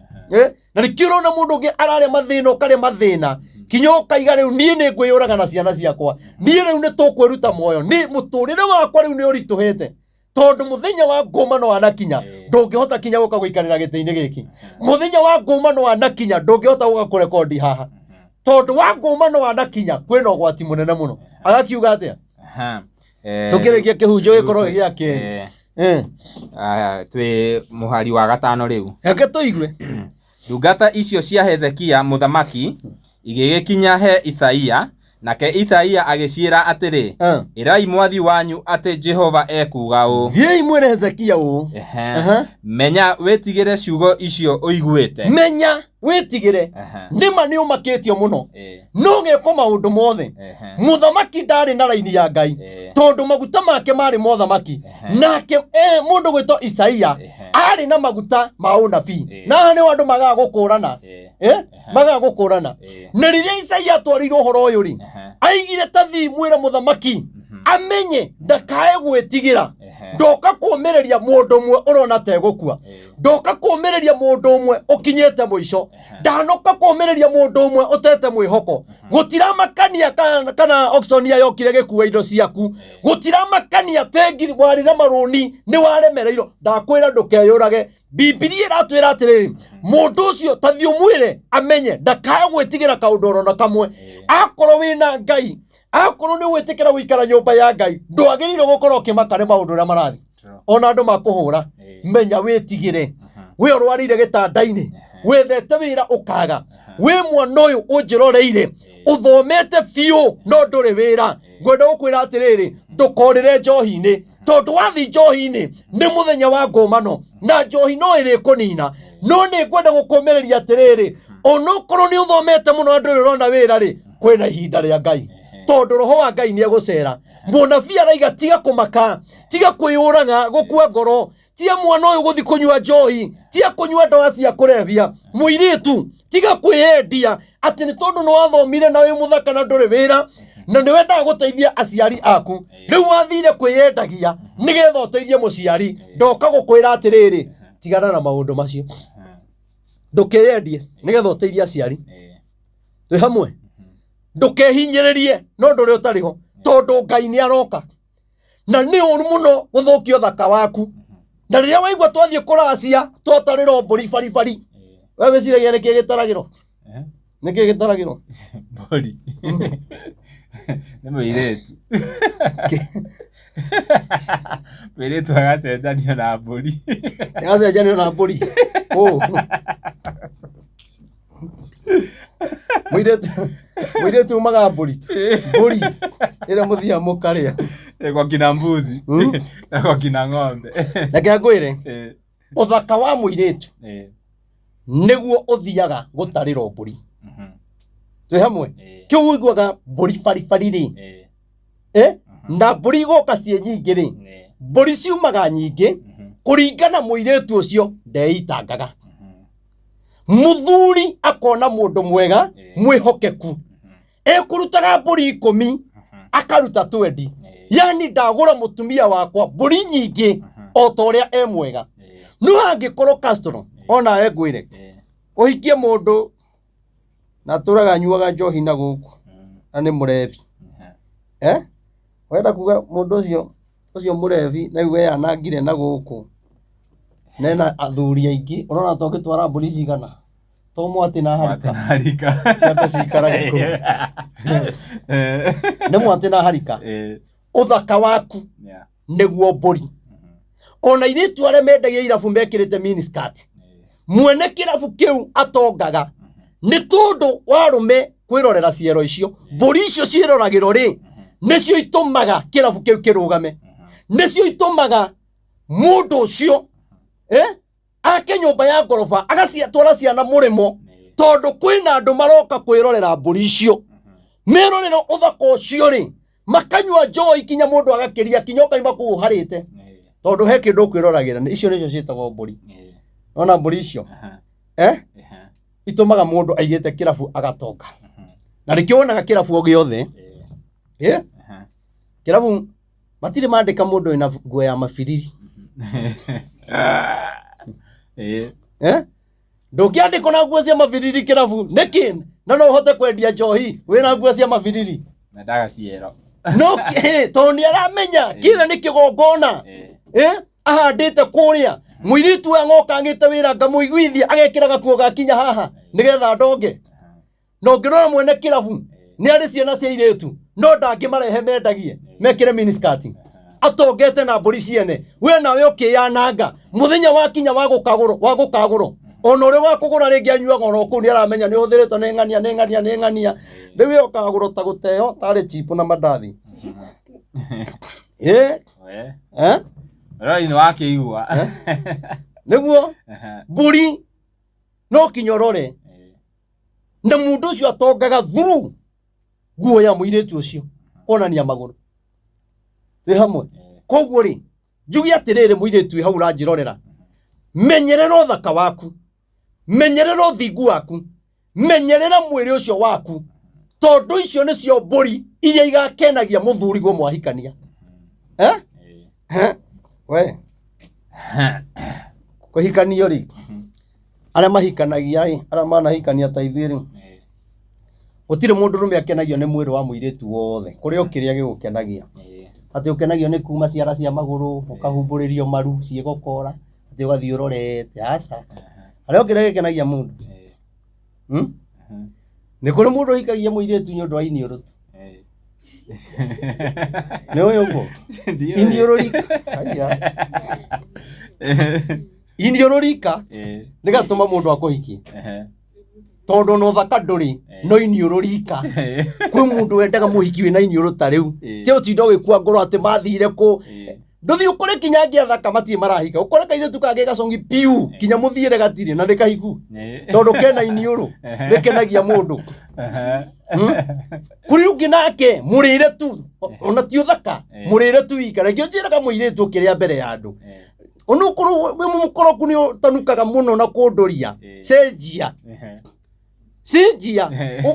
Na nĩkĩo ũrona mũndũ ũngĩ ararĩa mathĩna, ũkarĩa mathĩna kinya ũkaiga rĩu niĩ nĩ ngwĩyũraga na ciana ciakwa, niĩ rĩu nĩ tũkwĩruta muoyo, nĩ mũtũrĩre wakwa rĩu nĩ ũritũhĩte, tondũ mũthenya wa ngũmano wanakinya ndũngĩhota kinya gũka gũikarĩra gĩtĩ-inĩ gĩkĩ. Mũthenya wa ngũmano wanakinya ndũngĩhota gũka kũrekondi haha, tondũ wa ngũmano wanakinya kwĩna ũgwati mũnene mũno. Agakiuga atĩa? Tũkĩrĩkia kĩhunjio gĩkorwo gĩa kerĩ. Twĩ mũhari wa 5 rĩu. Reke tũigue. Ndungata icio cia Hezekia mũthamaki igĩgĩkinya he Isaia, nake Isaia agĩciĩra atĩrĩ, ĩrai mwathi wanyu atĩ Jehova ekuuga ũũ. Thiĩi mwĩre Hezekia ũũ. Menya wĩtigĩre ciugo icio ũiguĩte. Menya wĩtigĩre. Nĩma nĩ ũmakĩtio mũno, no gĩko maũndũ mothe. Mũthamaki ndarĩ na raini ya Ngai, tondũ maguta make marĩ mothamaki. Nake mũndũ gwĩtwo Isaia arĩ na maguta ma ũnabii, na haha nĩho andũ magaga gũkũrana. Magaga gũkũrana. Na rĩrĩa Isaia atwarĩirwo ũhoro ũyũ rĩ, aigire ta thiĩ mwĩre mũthamaki amenye ndakae gwĩtigĩra. Ndoka kũũmĩrĩria mũndũ ũmwe ũrona ta egũkua, ndoka kũũmĩrĩria mũndũ ũmwe ũkinyĩte mũico, ndanoka kũũmĩrĩria mũndũ ũmwe ũtete mwĩhoko. Gũtiramakania kana Oxonia yokire gĩkua indo ciaku, gũtiramakania bengi warĩ na marũni nĩ waremereirwo, ndakwĩra ndũkeyũrage. Bibilia ĩratwĩra atĩrĩrĩ, mũndũ ũcio ta thiĩ ũmwĩre amenye ndakae gwĩtigĩra kaũndũ oro na kamwe. Akorwo wĩna Ngai, akorwo nĩ ũgwĩtĩkĩra gũikara nyũmba ya Ngai, ndwagĩrĩirwo gũkorwo ũkĩmaka nĩ maũndũ ũrĩa marathiĩ. Ona andũ makũhũra, menya wĩtigĩre. We ũrwarĩire gĩtanda-inĩ, wethete wĩra ũkaga, wĩ mwana ũyũ ũnjĩroreire, ũthomete biũ no ndũrĩ wĩra, ngwenda gũkwĩra atĩrĩrĩ, ndũkorĩre njohi-inĩ, tondũ wathiĩ njohi-inĩ nĩ mũthenya wa ngũmano, na njohi no ĩrĩkũnina. No nĩ ngwenda gũkũmĩrĩria atĩrĩrĩ, onokorwo nĩ ũthomete mũno na ndũrĩ ũrona wĩra rĩ, kwĩna ihinda rĩa Ngai, tondũ roho wa Ngai nĩ egũcera. Mũnabii araiga tiga kũmaka, tiga kwĩyũraga, gũkua ngoro, tiga mwana ũyũ gũthiĩ kũnyua njohi, tiga kũnyua ndawa cia kũrebia, mũirĩtu tiga kwĩyendia atĩ nĩ tondũ nĩ wathomire na wĩ mũthaka na ndũrĩ wĩra na nĩ wendaga gũteithia aciari aku, rĩu wathire kwĩyendagia nĩgetha ũteithie mũciari. Ndoka gũkwĩra atĩrĩrĩ, Tigana na maũndũ macio, ndũkeyendie nĩgetha ũteithie aciari. Twĩ hamwe? Ndũkehinyĩrĩrie no ũndũ ũrĩa ũtarĩ ho, tondũ Ngai nĩ aroka na nĩ ũru mũno gũthũkia ũthaka waku. Na rĩrĩa waigua twathiĩ kũracia twatarĩrwo mbũri baribari, we wĩciragia nĩkĩ gĩtaragĩrwo? Nĩkĩ gĩtaragĩrwo? Mbũri nĩ mũirĩtu, mũirĩtu agacenjanio na mbũri. Yacenjanio na mbũri ũ mũirĩtu, mũirĩtu umaga mbũri, mbũri ĩrĩa mũthiaga mũkarĩa. Kwa kina mbuzi na kwa kina ng'ombe. Reke ngwĩre, ũthaka wa mũirĩtu nĩguo ũthiaga gũtarĩrwo mbũri. Twĩ hamwe? Kĩu ũiguaga mbũri baribari rĩ, eh? Na mbũri igoka ciĩ nyingĩ rĩ, mbũri ciumaga nyingĩ kũringana mũirĩtu ũcio ndeitangaga. Mũthuri akona mũndũ mwega mwĩhokeku, ekũrutaga mbũri 10 akaruta 20, yani ndagũra mũtumia wakwa mbũri nyingĩ o ta ũrĩa e mwega. No angĩkorwo Castro onawe ngwĩre ũhikie mũndũ na atũraga anyuaga njohi na gũkũ na nĩ mũrebi, eh? Wenda kuga mũndũ ũcio ũcio mũrebi na rĩu eyanangire na gũkũ nena athuri aingĩ, ũrona ta ũngĩtwara mbũri cigana to mwatĩ na harika? Harika. Ciambe ciikarage kũu. Nĩ mwatĩ na harika. Ũthaka waku nĩguo mbũri. Ona airĩtu arĩa mendagia irabu mekĩrĩte miniskirt, mwene kĩrabu kĩu atongaga nĩ tondũ wa arũme kwĩrorera ciero icio. Mbũri icio ciĩroragĩrwo rĩ, nĩcio itũmaga kĩrabu kĩu kĩrũgame, nĩcio itũmaga mũndũ ũcio ake nyũmba ya ngoroba, agaciatwara ciana mũrĩmo, tondũ kwĩna andũ maroka kwĩrorera mbũri icio. Merorera ũthaka ũcio rĩ, makanyua njoi kinya mũndũ agakĩria kinya ũkaima kũu ũharĩte, tondũ he kĩndũ ũkwĩroragĩra. Icio nĩcio ciĩtagwo mbũri. Ona mbũri icio itũmaga mũndũ aigĩte kĩrabu agatonga, na nĩkĩo wonaga kĩrabu o gĩothe, kĩrabu matirĩ mandĩka mũndũ wĩna nguo ya mabiriri. Ndũngĩandĩkwo na nguo cia mabiriri kĩrabu nĩkĩ? Na no ũhote kwendia njohi wĩna nguo cia mabiriri? Mendaga ciero. No tondũ nĩ aramenya kĩrĩa nĩ kĩgongona ahandĩte kũrĩa. Mũirĩtu ũyũ ang'oka angĩte wĩra ngamũiguithia agekĩra gakuo gakinya haha nĩgetha ndonge. Na ũngĩrora mwene kĩrabu nĩ arĩ ciana cia irĩtu, no ndangĩmarehe mendagie mekĩre miniskirt, atongete na mbũri ciene. We nawe ũkĩyananga mũthenya wakinya wa gũkagũrwo, wa gũkagũrwo, ona ũrĩa wakũgũra rĩngĩ anyuaga oro kũu, nĩ aramenya nĩ ũhũthĩrĩtwo nĩ ng'ania, nĩ ng'ania, nĩ ng'ania. Rĩu ĩyo ũkagũrwo ta gũteo tarĩ chipu na mandathi. Eh? Rori nĩ wakĩigua. Nĩguo mbũri no kinya ũrore na mũndũ ũcio atongaga through nguo ya mũirĩtu ũcio kuonania magũrũ. Twĩ hamwe? Koguo rĩ, njuge atĩrĩrĩ, mũirĩtu wĩ hau ũranjĩrorera, menyerera ũthaka waku, menyerera ũthingu waku, menyerera mwĩrĩ ũcio waku, tondũ icio nĩcio mbũri iria igakenagia mũthuri guo mwahikania. Eh? Eh? We kũhikanio rĩ, arĩa mahikanagia rĩ, arĩa manahikania ta ithuĩ rĩ, gũtirĩ mũndũrũme akenagio nĩ mwĩrĩ wa mũirĩtu wothe. Kũrĩ o kĩrĩa gĩgũkenagia, atĩ ũkenagio nĩ kuma ciara cia magũrũ, ũkahumbũrĩrio maru ciĩgokora, atĩ ũgathiĩ ũrorete, aca. Harĩ o kĩrĩa gĩkenagia mũndũ. Nĩ kũrĩ mũndũ ũhikagia mũirĩtu nĩ ũndũ wa iniũrũ tu. Nĩ ũĩ ũguo? Iniũrũ rika. Haiya. Iniũrũ rika rĩgatũma mũndũ akũhikie, tondũ ona ũthaka ndũrĩ, no iniũrũ rika. Kwĩ mũndũ wendaga mũhiki wĩna iniũrũ ta rĩu, ti ũtinda ũgĩkua ngoro atĩ mathire kũ. Ndũthiĩ ũkore kinya angĩ athaka matirĩ marahika, ũkore kairĩtu kangĩ gacongi piu kinya mũthiĩre gatirĩ na nĩ kahiku, tondũ kena iniũrũ rĩkenagia mũndũ. Kũrĩ ũngĩ nake mũrĩre tu, ona ti ũthaka, mũrĩre tu wika. Reke njĩraga mũirĩtu ũkĩrĩa mbere ya andũ, onokorwo wĩ mũkoroku nĩ ũtanukaga mũno na kũndũria, cenjia. Cenjia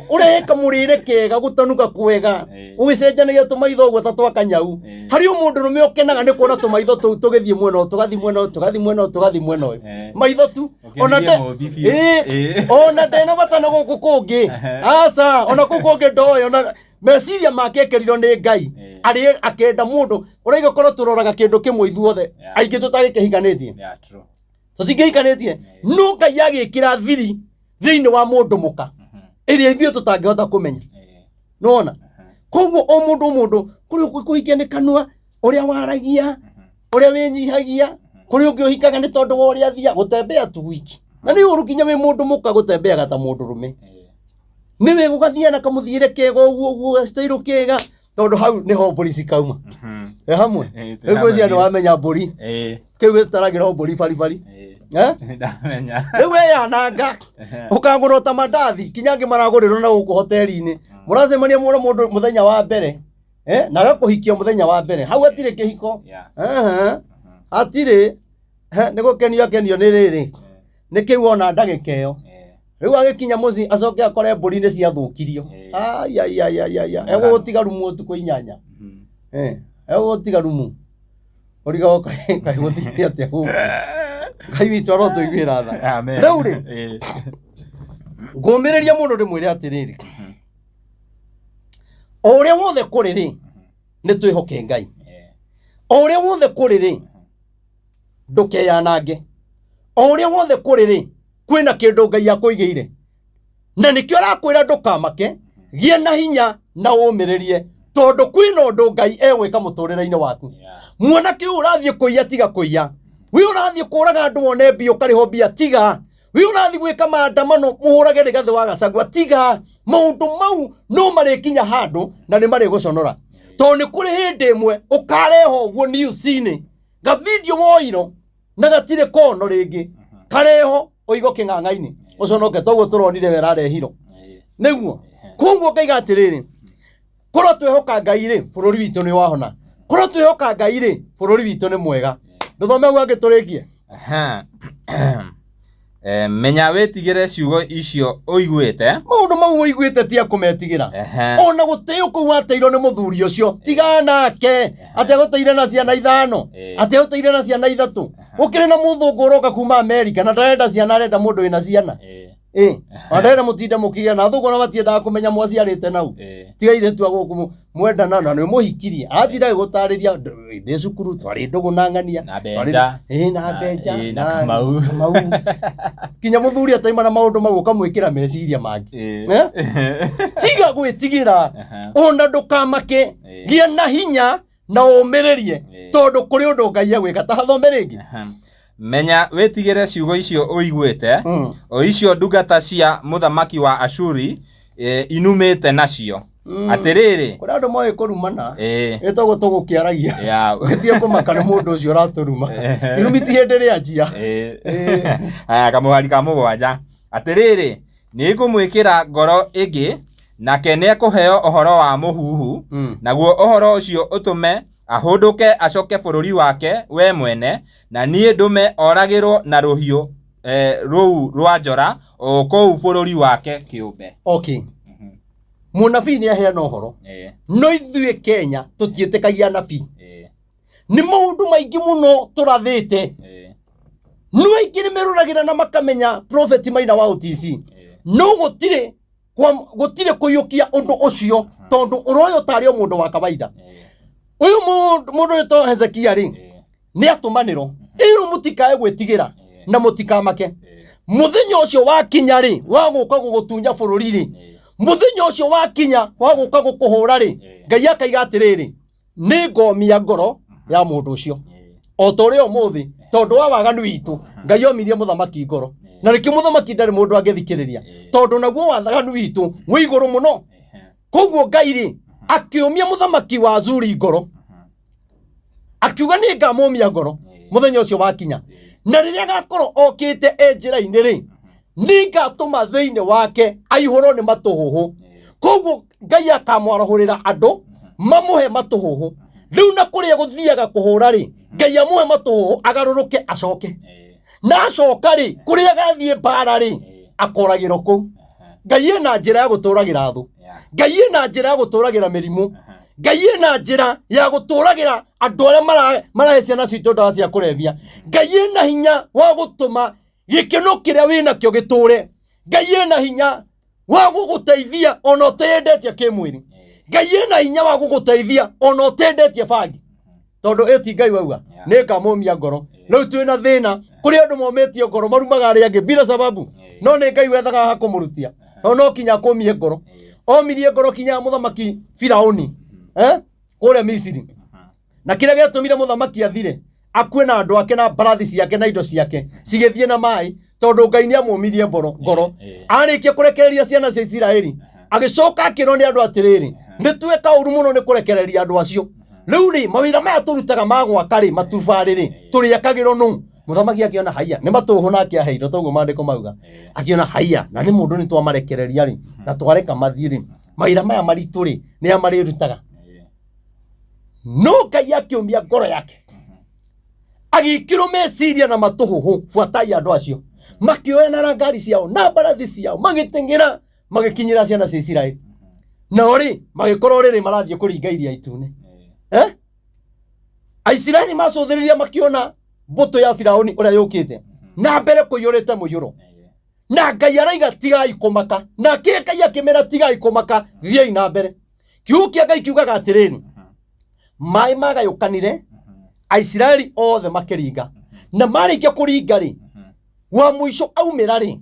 ũrehe kamũrĩre kega gũtanuka kwega, ũgĩcenjanagia tũmaitho ũguo ta twa kanyau. Harĩ o mũndũ rũme ũkenaga nĩ kuona tũmaitho tũu tũgĩthiĩ mwena ũyũ, tũgathiĩ mwena ũyũ, tũgathiĩ mwena ũyũ, tũgathiĩ mwena ũyũ. Maitho tu ona Ũkenirie mũmbi biũ. Ona ndena bata na gũkũ kũngĩ, aca ona kũu kũngĩ ndoĩ, ona meciria make ekerirwo nĩ Ngai arĩ akenda mũndũ ũraiga korwo tũroraga kĩndũ kĩmwe ithuothe aingĩ tũtagĩkĩhikanĩtie. Yeah, true. Tũtingĩhikanĩtie, no Ngai agĩkĩra thiri thĩinĩ wa mũndũ mũka ĩrĩa ithuĩ tũtangĩhota kũmenya. Nĩwona? Koguo o mũndũ o mũndũ kũrĩ kũhikia nĩ kanua, ũrĩa waragia, ũrĩa wĩnyihagia, kũrĩ ũngĩ ũhikaga nĩ tondũ wa ũrĩa athia gũtembea tu wiki. Na nĩ ũru nginya wĩ mũndũ mũka gũtembeaga ta mũndũ rũme. Nĩ wega ũgathiĩ na kamũthiĩre kega ũguo ũguo, style kega, tondũ hau nĩho mbũri cikauma. E hamwe. Twĩ Rĩu hamwe ngwĩciria biũ. nĩwamenya mbũri. Kĩu gĩtaragĩrwo mbũri baribari. Eh? Ndamenya. Rĩu weyananga ũkagũrwo ta mandathi, kinya angĩ maragũrĩrwo na gũkũ hoteli-inĩ. Mũracemania mũno mũndũ mũthenya wa mbere, na agakũhikia mũthenya wa mbere. Hau hatirĩ kĩhiko. Aha. Hatirĩ. Nĩ gũkenio akenio nĩ rĩrĩ. Nĩ kĩu ona ndagĩka ĩyo. Rĩu agĩkinya mũciĩ acoke akore mbũri nĩ ciathũkirio. Ai, ai, ai, ai, ai, ai. Egũgũtiga rumu ũtukũ 8. Egũgũtiga rumu. Ũrigagwo kaĩ gũthiĩ atĩa gũkũ. Ngai witũ arotũiguĩra tha. Amen. Rĩu rĩ, ngũmĩrĩria mũndũ ndĩmwĩre atĩrĩrĩ, o ũrĩa wothe kũrĩ rĩ, nĩ twĩhoke Ngai. O ũrĩa wothe kũrĩ rĩ, ndũkeyanange. O ũrĩa wothe kũrĩ rĩ, kwĩna kĩndũ Ngai akũigĩire. Na nĩkĩo arakwĩra ndũkamake, gĩa na hinya na ũmĩrĩrie, tondũ kwĩna ũndũ Ngai egwĩka mũtũrĩre-inĩ waku. Mwanake ũyũ ũrathiĩ kũiya, tiga kũiya. Wĩ ũrathiĩ kũraga andũ wone mbia ũkarĩhwo mbia, tiga. Wĩ ũrathiĩ gwĩka maandamano mũhũrage Rigathĩ wa Gachagua, tiga. Maũndũ mau no marĩkinya handũ na nĩ marĩgũconora, tondũ nĩ kũrĩ hĩndĩ ĩmwe ũkareho ũguo news-inĩ, ga video woirwo na gatirĩ kono rĩngĩ, kareho ũigo kĩng'ang'a-inĩ ũconoke, toguo tũronire we rarehirwo nĩguo. Koguo ngaiga atĩrĩrĩ, korwo twehoka Ngai rĩ, bũrũri witũ nĩ wahona. Korwo twehoka Ngai rĩ, bũrũri witũ nĩ mwega. Ndũthome ũguo angĩ tũrĩkie. Menya wĩtigĩre ciugo icio ũiguĩte. Maũndũ mau ũiguĩte ti akũmetigĩra. Ona gũtĩo kũu wateirwo nĩ mũthuri ũcio, tiga nake. Atĩ agũteire na ciana 5, atĩ agũteire na ciana 3. Gũkĩrĩ na mũthũngũ ũroka kuma Amerika na ndarenda ciana, arenda mũndũ wĩna ciana. Ona ndarenda mũtinde mũkĩgĩa na athũngũ, ona matiendaga kũmenya mwaciarĩte nau. Tiga irĩtu a gũkũ mwendana na nĩ mũhikirie. Atinda agĩgũtarĩria ndĩ cukuru twarĩ ndũgũ na ng'ania. Na Benja. Na Benja, Na Kamau. Kamau. Kinya mũthuri ataima na maũndũ mau ũkamwĩkĩra meciria mangĩ. Tiga gwĩtigĩra, ona ndũkamake, gĩa na hinya na ũmĩrĩrie, tondũ kũrĩ ũndũ Ngai egwĩka. Ta hathome rĩngĩ. Menya wĩtigĩre ciugo icio ũiguĩte, o icio ndungata cia mũthamaki wa Ashuri inumĩte nacio. Atĩrĩrĩ, kũrĩ andũ moĩ kũrumana, ĩtagwo tũgũkĩaragia, ũgĩtige kũmaka nĩ mũndũ ũcio ũratũruma. Irumi ti hĩndĩ rĩanjia. Aya, kamũhari ka 7. Atĩrĩrĩ, nĩngũmwĩkĩra ngoro ĩngĩ, nake nĩekũheo ũhoro wa mũhuhu, naguo ũhoro ũcio ũtũme ahũndũke acoke bũrũri wake we mwene, na niĩ ndũme oragĩrwo na rũhiũ rũu rwa njora o kũu bũrũri wake kĩũmbe. Okay. Mũnabii nĩ aheana ũhoro, no ithuĩ Kenya tũtiĩtĩkagia anabii. Nĩ maũndũ maingĩ mũno tũrathĩte. No aingĩ nĩ meroragĩra na makamenya Prophet Maina wa OTC. No gũtirĩ gũtirĩ kũiyũkia ũndũ ũcio, tondũ ũroywo tarĩ o mũndũ wa kawaida. Ũyũ mũndũ wĩtwo Hezekia rĩ, nĩ atũmanĩrwo ĩrwo mũtikae gwĩtigĩra na mũtikamake. Mũthenya ũcio wakinya rĩ, wa gũka gũgũtunya bũrũri rĩ, mũthenya ũcio wakinya wa gũka gũkũhũra rĩ, Ngai akaiga atĩrĩrĩ, nĩ ngomia ngoro ya mũndũ ũcio. O ta ũrĩa ũmũthĩ, tondũ wa waganu witũ, Ngai omirie mũthamaki ngoro. Na nĩkĩo mũthamaki ndarĩ mũndũ angĩthikĩrĩria, tondũ naguo waganu witũ wĩ igũrũ mũno. Koguo Ngai rĩ, akĩũmia mũthamaki wa Azuri ngoro, akiuga nĩ ngamũmia ngoro mũthenya ũcio wakinya. Na rĩrĩa agakorwo okĩte e njĩra-inĩ rĩ, nĩ ngatũma thĩinĩ wake aihũrwo nĩ matũhũhũ. Koguo Ngai akamwarahũrĩra andũ mamũhe matũhũhũ. Rĩu na kũrĩa gũthiaga kũhũra rĩ, Ngai amũhe matũhũhũ agarũrũke acoke. Na acoka rĩ, kũrĩa agathiĩ mbara rĩ, akoragĩrwo kũu. Ngai ena njĩra ya gũtũragĩra thũ. Ngai ena njĩra ya gũtũragĩra mĩrimũ. Ngai ena njĩra ya gũtũragĩra andũ arĩa marahe ciana citũ ndawa cia kũrebia. Ngai ena hinya wa gũtũma gĩkeno kĩrĩa wĩnakĩo gĩtũre. Ngai ena hinya wa gũgũteithia ona ũteyendetie kĩmwĩrĩ. Ngai ena hinya wa gũgũteithia ona ũtendetie bangi. Tondũ ĩyo ti Ngai wauga nĩ ngamũmia ngoro. Rĩu twĩna thĩna kũrĩ andũ momĩtio ngoro marumaga arĩa angĩ bila sababu, no nĩ Ngai wethaga ha kũmũrutia. No no kinya akũmie ngoro. Omirie ngoro kinya mũthamaki Firauni kũrĩa Misiri. Na kĩrĩa gĩatũmire mũthamaki athire akue na andũ ake na mbarathi ciake na indo ciake cigĩthiĩ na maĩ, tondũ Ngai nĩ amũmirie ngoro. Arĩkia kũrekereria ciana cia Isiraeli, agĩcoka akĩrwo nĩ andũ atĩrĩrĩ, nĩ tweka ũru mũno nĩ kũrekereria andũ acio. Rĩu rĩ, mawĩra maya tũrutaga ma gwaka rĩ, matubarĩ rĩ, tũrĩakagĩrwo nũ? Mũthamaki akĩona haiya nĩ matũhũ nake aheirwo, toguo maandĩko mauga. Akĩona haiya na nĩ mũndũ nĩ twamarekereria rĩ, na twareka mathiĩ rĩ, mawĩra maya maritũ rĩ, nĩ a marĩrutaga. No Ngai akĩũmia ngoro yake, agĩkĩrwo meciria na matũhũhũ, buatai andũ acio. Makĩoya na ngari ciao na mbarathi ciao, magĩteng'era magĩkinyĩra ciana cia Isiraeli. Nao rĩ, magĩkorwo rĩrĩ marathiĩ kũringa iria itune. Aisiraeli macũthĩrĩria makĩona mbũtũ ya Firauni ũrĩa yũkĩte na mbere kũiyũrĩte mũiyũro. Na Ngai araiga tigai kũmaka. Nake Ngai akĩmera tigai kũmaka, thiĩi na mbere. Kiugo kĩa Ngai kiugaga atĩrĩrĩ, maĩ magayũkanire, Aisiraeli othe makĩringa. Na marĩkia kũringa rĩ, wa mũico aumĩra rĩ,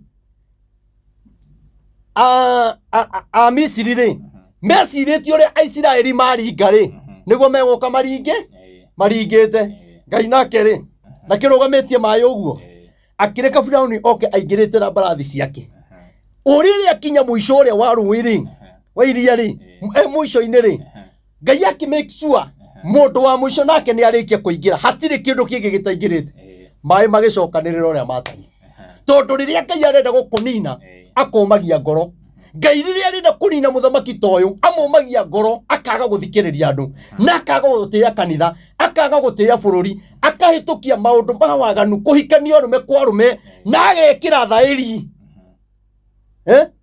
a Misiri rĩ, mecirĩtie ũrĩa Aisiraeli maringa rĩ, nĩguo megũka maringe, maringĩte. Ngai nake rĩ, ndakĩrũgamĩtie maĩ ũguo, akĩreka Firauni oke aingĩrĩte na mbarathi ciake. Ũrĩrĩ akinya mũico ũrĩa wa rũĩ rĩ, wa iria rĩ, mũico-inĩ rĩ, Ngai akĩ make sure mũndũ wa mũico nake nĩ arĩkia kũingĩra, hatirĩ kĩndũ kĩngĩ gĩtaingĩrĩte. Maĩ magĩcokanĩrĩra ũrĩa matariĩ. Tondũ rĩrĩa Ngai arenda gũkũnina, akũmagia ngoro. Ngai rĩrĩa arenda kũnina mũthamaki ta ũyũ, amũmagia ngoro, akaga gũthikĩrĩria andũ, na akaga gũtĩĩa kanitha, akaga gũtĩĩa bũrũri, akahĩtũkia maũndũ ma waganu, kũhikania arũme kwa arũme, na agekĩra thaĩri.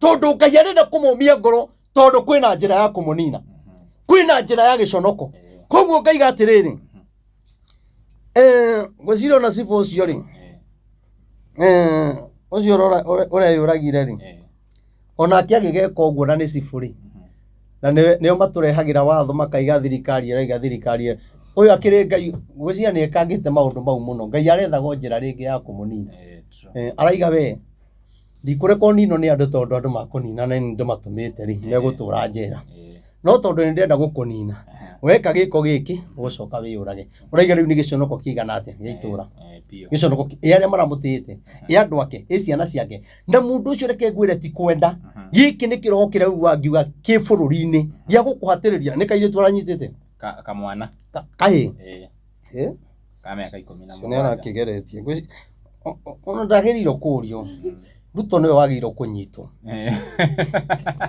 Tondũ Ngai arenda kũmũmia ngoro, tondũ kwĩna njĩra ya kũmũnina, kwĩna njĩra ya gĩconoko. Koguo ngaiga atĩrĩrĩ, ngwĩciria ona cibũ ũcio rĩ, ũcio ũreyũragire rĩ, onake agĩgeka ũguo na nĩ cibũ rĩ, na nĩo matũrehagĩra watho makaiga thirikari ĩraiga thirikari ĩraiga. Ũyũ akĩrĩ Ngai, ngwĩciria nĩ ekangĩte maũndũ mau mũno. Ngai arethaga o njĩra rĩngĩ ya kũmũnina. Araiga we ndikũreka ũninwo nĩ andũ tondũ andũ makũnina na nĩ ndĩmatũmĩte rĩ, megũtũra njera. No tondũ nĩ ndĩrenda gũkũnina, weka gĩko gĩkĩ ũgũcoka wĩyũrage. Ũraiga rĩu nĩ gĩconoko kĩigana atĩa gĩa itũra? Gĩconoko ĩ arĩa maramũtĩĩte, ĩ andũ ake, ĩ ciana ciake. Na mũndũ ũcio reke ngwĩre ti kwenda. Gĩkĩ nĩ kĩroho kĩrĩa rĩu angiuga kĩ bũrũri-inĩ gĩa gũkũhatĩrĩria. Nĩ kairĩtu aranyitĩte? Kamwana. Kahĩĩ? Ka mĩaka ikũmi na Ũcio nĩ arakĩgeretie. Ona ndagĩrĩirwo kũũrio. Ruto nĩwe wagĩrĩirwo kũnyitwo.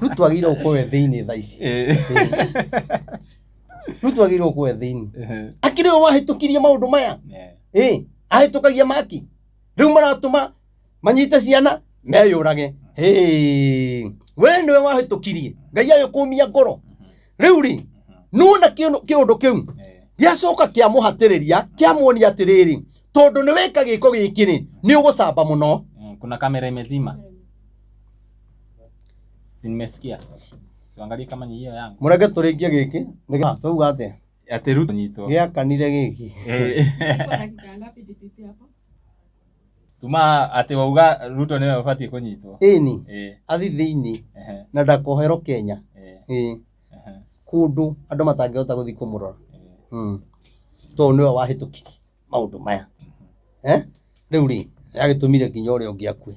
Ruto agĩrĩirwo gũkorwo e thĩinĩ thaa ici. Ruto agĩrĩirwo gũkorwo e thĩinĩ. Akĩrĩ we wahĩtũkirie maũndũ maya. Ahĩtũkagia maki. Rĩu maratũma manyite ciana meyũrage. We nĩwe wahĩtũkirie. Ngai agĩkũmia ngoro. Rĩu rĩ, nĩwona kĩũndũ kĩu gĩacoka kĩamũhatĩrĩria, kĩamuonia atĩrĩrĩ, tondũ nĩ weka gĩko gĩkĩ rĩ, nĩ ũgũcamba mũno. Kuna kamera imezima. Si nimesikia. Siangalie kama ni hiyo yangu. Mũreke tũrĩkie gĩkĩ. Nĩ twauga atĩa? Atĩ Ruto nyitwo. Gĩakanire gĩkĩ. Tuma atĩ wauga Ruto nĩwe ũbatiĩ kũnyitwo. Ĩni. Athi thĩinĩ na ndakoherwo Kenya. Kũndũ andũ matangĩhota gũthiĩ kũmũrora. Tondũ nĩwe wahĩtũkirie maũndũ maya. Rĩu rĩ, agĩtũmire nginya ũrĩa ũngĩ akue.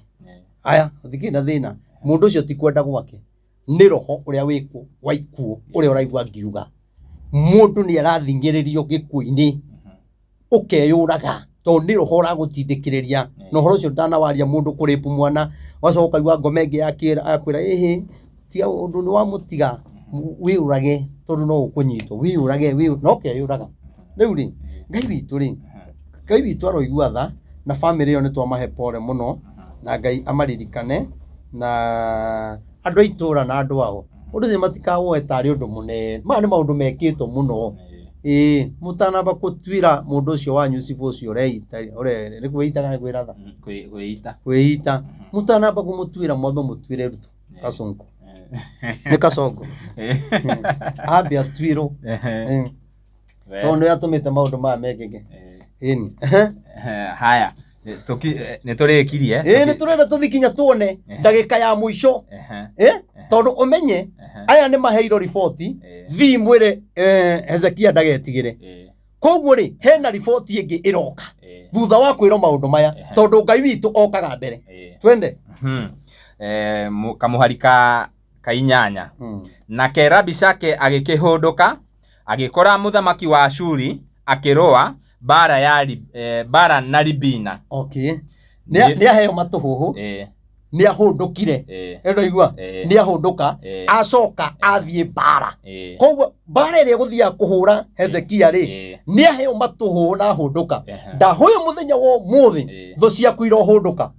Aya, gũtikĩrĩ na thĩna. Mũndũ ũcio ti kwenda gwake. Nĩ roho ũrĩa wĩkuo wa ikuũ ũrĩa ũraigua ngiuga. Mũndũ nĩ arathing'ĩrĩrio gĩkuũ-inĩ ũkeyũraga tondũ nĩ roho ũragũtindĩkĩrĩria. Na ũhoro ũcio ndanawaria mũndũ kũrĩpu mwana, ũgacoka ũkaigua ngoma ĩngĩ yakwĩra ĩhĩ, tiga ũndũ nĩ wamũtiga wĩyũrage tondũ no ũkũnyitwo, wĩyũrage, na ũkeyũraga. Rĩu rĩ, Ngai witũ rĩ, Ngai witũ aroigua tha na bamĩrĩ ĩyo nĩ twamahe pole mũno na Ngai amaririkane na Andũ a itũra na andũ ao ũndũ ũcio matikawoe tarĩ ũndũ mũnene. Maya nĩ maũndũ mekĩtwo mũno. Ĩĩ mũtanamba gũtuĩra mũndũ ũcio wanyu cibũ ũcio ũreita nĩ kwĩita kana nĩ kwĩratha? Kwĩita. Kwĩita. Mũtanamba kũmũtuĩra mwambe mũtuĩre Ruto Kasongo. Nĩ Kasongo. Ambe atuĩrwo. Tondũ nĩ atũmĩte maũndũ maya mekĩke. Ĩni. Haya, nĩ tũrĩkirie. Ĩĩ nĩ tũrenda tũthiĩ kinya tuone ndagĩka ya mũico. Tondũ ũmenye aya nĩ maheirwo riboti thiĩ mwĩre Hezekia ndagetigĩre. Koguo rĩ hena riboti ĩngĩ ĩroka thutha wa kwĩrwo maũndũ maya tondũ Ngai witũ okaga mbere. Twende. Kamũhari ka 8. Nake Rabishake agĩkĩhũndũka agĩkora mũthamaki wa Ashuri akĩrũa mbara na Libina. Okay. Nĩ aheo matũhũhũ, nĩ ahũndũkire. Ĩno igua nĩ ahũndũka, acoka athiĩ mbara. Koguo mbara ĩrĩa ĩgũthiaga kũhũra Hezekia rĩ, nĩ aheo matũhũhũ na ahũndũka. Ndahoya mũthenya wa ũmũthĩ thũ ciaku irohũndũka.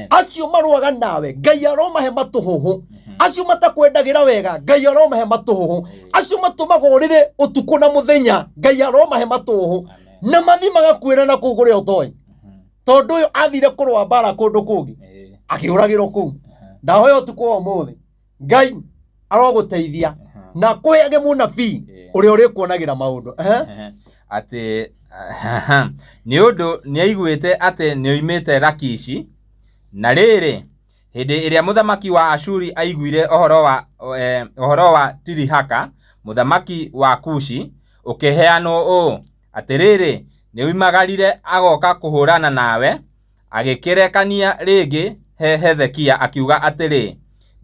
Acio marũaga nawe Ngai aromahe matũhũhũ. Acio matakwendagĩra wega Ngai aromahe matũhũhũ. Acio matũmaga ũrĩre ũtukũ na mũthenya Ngai aromahe matũhũhũ. Na mathiĩ magakuĩra na kũu kũrĩa ũtoĩ. Tondũ ũyũ athire kũrũa mbara kũndũ kũngĩ akĩũragĩrwo kũu. Ndahoya ũtukũ wa ũmũthĩ Ngai arogũteithia na kũheage mũnabii ũrĩa ũrĩkuonagĩra maũndũ. Atĩ nĩ ũndũ nĩaiguĩte atĩ nĩoimĩte Lakishi. Na rĩrĩ, hĩndĩ ĩrĩa mũthamaki wa Ashuri aiguire ũhoro wa Tirihaka mũthamaki wa Kushi ũkĩheanwo ũũ, atĩrĩrĩ, nĩoimagarire agoka kũhũrana nawe, agĩkĩrekania rĩngĩ he Hezekia akiuga atĩrĩ,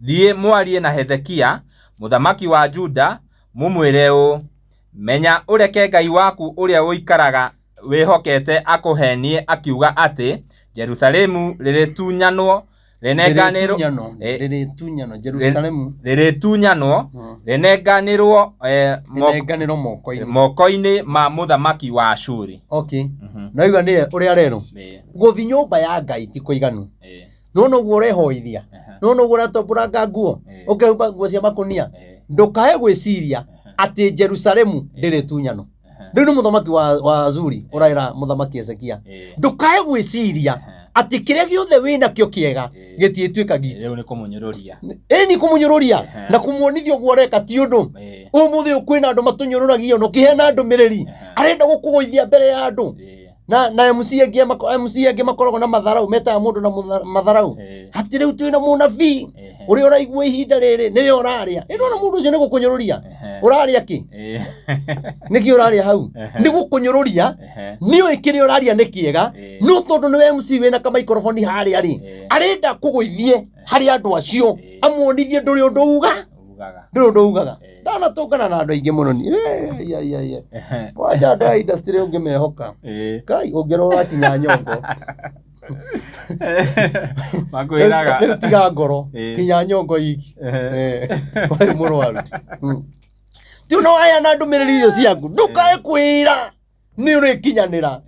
thiĩ mwarie na Hezekia mũthamaki wa Juda mũmwĩre ũũ, menya ũreke Ngai waku ũrĩa ũikaraga wĩhokete akũhenie akiuga atĩ Jerusalemu rĩrĩtunyanwo rĩnenganĩrwo Jerusalemu rĩrĩtunyanwo rĩnenganĩrwo moko-inĩ ma mũthamaki wa Ashuri. Okay. No igua nĩ ũrĩa rero gũthiĩ nyũmba ya Ngai ti kũiganu. No noguo ũrehoithia, no noguo ũratambũranga nguo, ũkehumba nguo cia makũnia, ndũkae gwĩciria atĩ Jerusalemu ndĩrĩtunyanwo. Rĩu nĩ mũthamaki wa Azuri ũraĩra mũthamaki Hezekia, ndũkae gwĩciria atĩ kĩrĩa gĩothe wĩnakĩo kĩega gĩtiĩtuĩka gitũ. Rĩu nĩ kũmũnyũrũria. Ĩni kũmũnyũrũria na kũmuonithia ũguo ũreka ti ũndũ. Ũmũthĩ ũyũ kwĩna andũ matũnyũrũragio na ũkĩheana ndũmĩrĩri arenda gũkũgũithia mbere ya andũ. Na MC angĩ makoragwo na matharau, metaga mũndũ na matharau. Atĩ rĩu twĩna mũnabii ũrĩa ũraigua ihinda rĩrĩ nĩwe ũrarĩa. Ĩ nĩwona mũndũ ũcio nĩ gũkũnyũrũria. Ũrarĩa kĩ? Nĩkĩ ũrarĩa hau? Nĩ gũkũnyũrũria. Nĩũĩ kĩrĩa ũraria nĩ kĩega, no tondũ nĩwe MC wĩna kamaikoroboni harĩa rĩ, arenda kũgũithie harĩ andũ acio, amuonithie ndũrĩ ũndũ uga. Ndũrĩ ũndũ ugaga. Ndanatũngana na andũ aingĩ mũno niĩ. Kwanja andũ a industry ũngĩmehoka. Ngai ũngĩrora kinya nyongo. Makwĩraga. Rĩu tiga ngoro kinya nyongo iki. Ũyũ mũrwaru. Ti no aya na ndũmĩrĩri icio ciaku ndũkae kwĩra nĩ ũrĩkinyanĩra.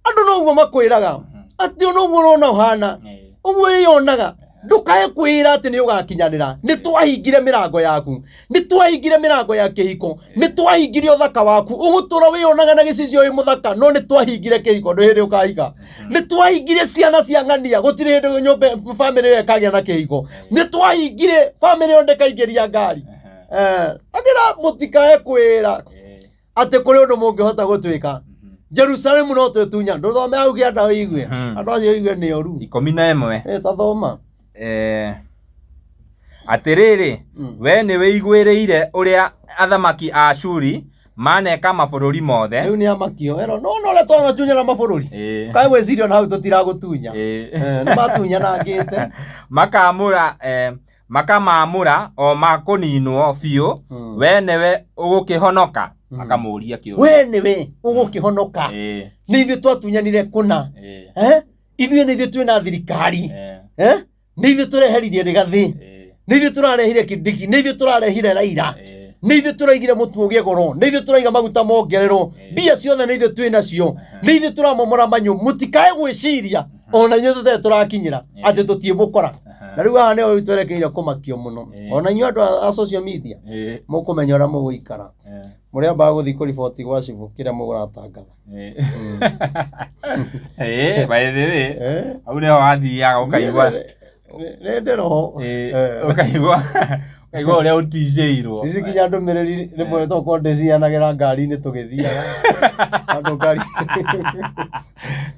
Andũ noguo makwĩraga atĩ noguo ũrona ũhana ũguo wĩyonaga ndũkae kwĩra atĩ nĩ ũgakinyanĩra. Nĩ twahingire mĩrango yaku, nĩ twahingire mĩrango ya kĩhiko, nĩ twahingire ũthaka waku, ũgũtũra wĩyonaga na gĩcicio wĩ mũthaka, no nĩ twahingire kĩhiko, ndũ hĩndĩ ũkahika. Nĩ twahingire ciana cia ng'ania, gũtirĩ hĩndĩ nyũmba bamĩrĩ ĩyo ĩkagĩa na kĩhiko. Nĩ twahingire bamĩrĩ ĩyo ndĩkaingĩria ngari. Akĩra mũtikae kwĩra atĩ kũrĩ ũndũ mũngĩhota gũtuĩka. Jerusalemu no twĩtunya, ndũthome hau kĩanda ũigue. Andũ acio ũigue nĩ oru. 11. Tathoma. Atĩrĩrĩ, we nĩ wĩiguĩrĩire ũrĩa athamaki a Ashuri maneka mabũrũri mothe. Rĩu nĩ amakio. Ero, no no ũrĩa twanatunyana mabũrũri. Kaĩ gwĩciria ona hau tũtiragũtunya. Nĩ matunyanangĩte. Makamũra makamamũra o makũninwo biũ, we nĩwe ũgũkĩhonoka. Akamũria kĩũria. We nĩwe ũgũkĩhonoka. Nĩ ithuĩ twatunyanire kũna. Ithuĩ nĩ ithuĩ twĩna thirikari. Nĩ ithuĩ tũreheririe Rigathĩ. Nĩ ithuĩ tũrarehire Kindiki. Nĩ ithuĩ tũrarehire Raila. Nĩ ithuĩ tũraigire mũtu ũgĩe goro. Nĩ ithuĩ tũraiga maguta mongererwo. Mbia ciothe nĩ ithuĩ twĩ nacio. Nĩ ithuĩ tũramomora manyũ. Mũtikae gwĩciria ona inyuĩ tũtarĩ tũrakinyĩra atĩ tũtiĩmũkora. Na rĩu haha nĩho rĩu twerekeire kũmakio mũno. Ona inyuĩ andũ a social media mũkũmenya ũrĩa mũgũikara. Mũrĩambaga gũthiĩ kũriboti gwa cibũ kĩrĩa mũratangatha. By the way, hau nĩho wathiaga ũkaigua Nĩ ndĩ roho. Ũkaigua ũrĩa ũticĩirwo. Ici nginya ndũmĩrĩri rĩmwe tokorwo ndĩciheanagĩra ngari-inĩ tũgĩthiaga. Andũ ngari.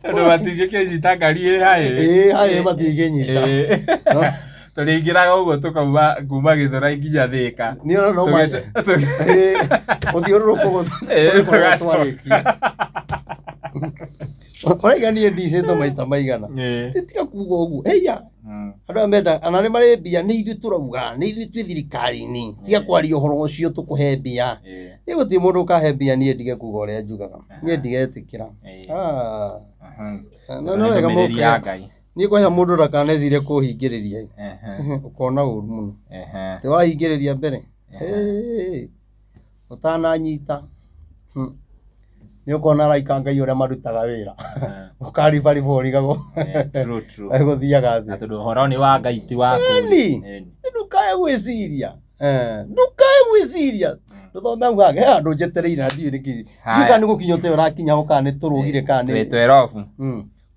Tondũ matingĩkĩnyita ngari ĩ haĩ. Ĩ haĩ matingĩnyita. Tũrĩingĩraga ũguo tũkauma kuma Gĩthũrai nginya Thĩka. Niĩ ona no ma- Mũthiũrũrũko ũguo tũrĩkoragwo twarĩkia. Ũraiga niĩ ndicĩtwo maita maigana. Tiga kuga ũguo. Heya. Andũ aya menda ana nĩ marĩ mbia nĩ ithuĩ tũrauga nĩ ithuĩ twĩ thirikari-inĩ. Tiga kwaria ũhoro ũcio tũkũhe mbia. Niĩ gũtirĩ mũndũ ũkahe mbia niĩ ndige kuga ũrĩa njugaga. Niĩ ndigetĩkĩra. Ah. Na no wega Ndũmĩrĩri ya mũke. Ngai. Niĩ kwanja mũndũ ndakanecirie kũhingĩrĩria. Ũkona ũru mũno. Atĩ wahingĩrĩria mbere. Hĩ, ũtananyita. Nĩ ũkona araika a Ngai ũrĩa marutaga wĩra. Ũkaribariba ũrigagwo True, true. gũthiaga Na atĩa. tondũ ũhoro nĩ wa Ngai ti waku. Ĩni. Ndũkae gwĩciria. Ndũkae gwĩciria. Ndũthome hau hangĩ, he handũ njetereire na ndiũĩ nĩkĩ. Ndiũĩ kana nĩ gũkinya ũtee ũrakinya ho kana nĩ tũrũgire kana nĩ. Twĩ twerobu.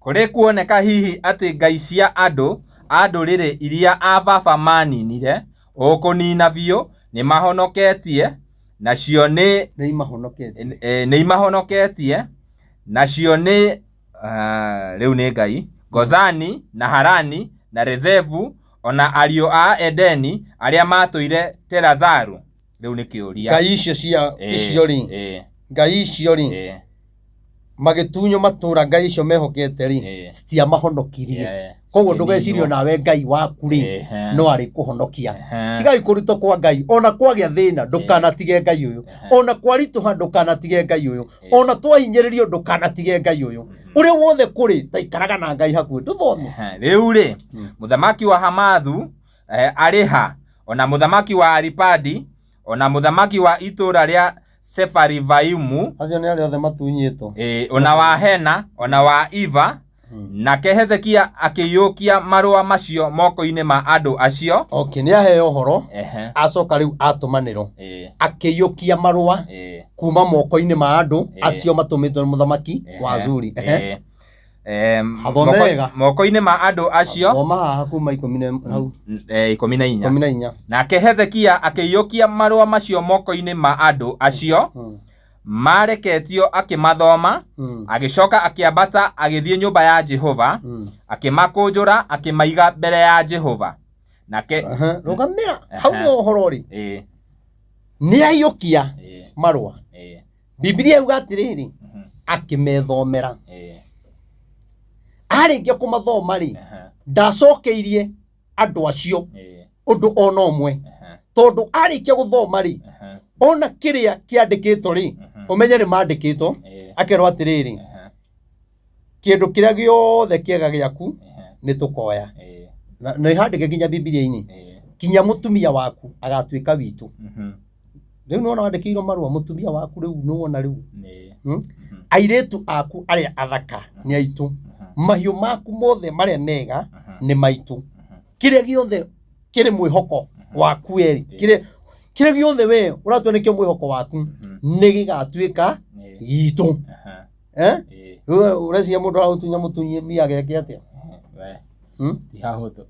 Kũrĩ kuoneka hihi atĩ ngai cia andũ a ndũrĩrĩ iria a baba maaninire ũkũnina biũ nĩmahonoketie, nacio nĩ Nĩ imahonoketie. Nĩ imahonoketie, nacio nĩ rĩu nĩ ngai Gozani na Harani na Rezefu o na ariũ a Edeni arĩa maatũire Telazaru. Rĩu nĩ kĩũria. Ngai icio cia icio rĩ, ngai icio rĩ, magĩtunywo matũra ngai icio mehokete rĩ, citiamahonokirie. Koguo ndũgecirie onawe Ngai waku rĩ, no arĩkũhonokia. Tigai kũrutwo kwa Ngai, ona kwagĩa thĩna ndũkanatige Ngai ũyũ, ona kwaritũha ndũkanatige Ngai ũyũ, ona twahinyĩrĩrio ndũkanatige Ngai ũyũ. Ũrĩa wothe kũrĩ ta ikaraga na Ngai hakuhĩ, ndũthome. Rĩu rĩ, mũthamaki wa Hamathu arĩ ha? Ona mũthamaki wa Aripadi, ona mũthamaki wa itũũra rĩa Sefarivaimu, Acio nĩ arĩa othe matunyĩtwo. Ona wa Hena, ona wa Iva. Nake Hezekia akĩiyũkia marũa macio moko-inĩ ma andũ acio. Okay, nĩ aheo ũhoro, acoka rĩu atũmanĩrwo. Akĩiyũkia marũa kuma moko-inĩ ma andũ acio matũmĩtwo nĩ mũthamaki wa Azuri. Hathome wega. Moko-inĩ ma andũ acio. Thoma haha kuma ikũmi na hau. 14. 14. Nake Hezekia akĩiyũkia marũa macio moko-inĩ ma andũ acio mareketio akĩmathoma, agĩcoka akĩambata agĩthiĩ nyũmba ya Jehova, akĩmakũnjũra akĩmaiga mbere ya Jehova. Nake Rũgamĩra hau nĩho ũhoro ũrĩ. Nĩ aiyũkia marũa. Bibilia yuga atĩrĩrĩ, akĩmethomera. Arĩkia kũmathoma rĩ, ndacokeirie andũ acio ũndũ ona ũmwe. Tondũ arĩkia gũthoma rĩ, ona kĩrĩa kĩandĩkĩtwo rĩ, ũmenye nĩ mandĩkĩtwo, akerwo atĩrĩrĩ, kĩndũ kĩrĩa gĩothe kĩega gĩaku nĩ tũkoya. Na nĩ handĩke nginya Bibilia-inĩ, kinya mũtumia waku agatuĩka witũ. Rĩu nĩwona wandĩkĩirwo marũa mũtumia waku rĩu nĩwona rĩu. Airĩtu aku arĩa athaka nĩ aitũ. Mahiũ maku mothe marĩa mega nĩ maitũ. Kĩrĩa gĩothe kĩrĩ mwĩhoko waku we, kĩrĩa gĩothe we ũratua nĩkĩo mwĩhoko waku nĩ gĩgatuĩka gitũ. Rĩu ũreciria mũndũ aragũtunya mũtumia ageke atĩa? Ti hahũthũ.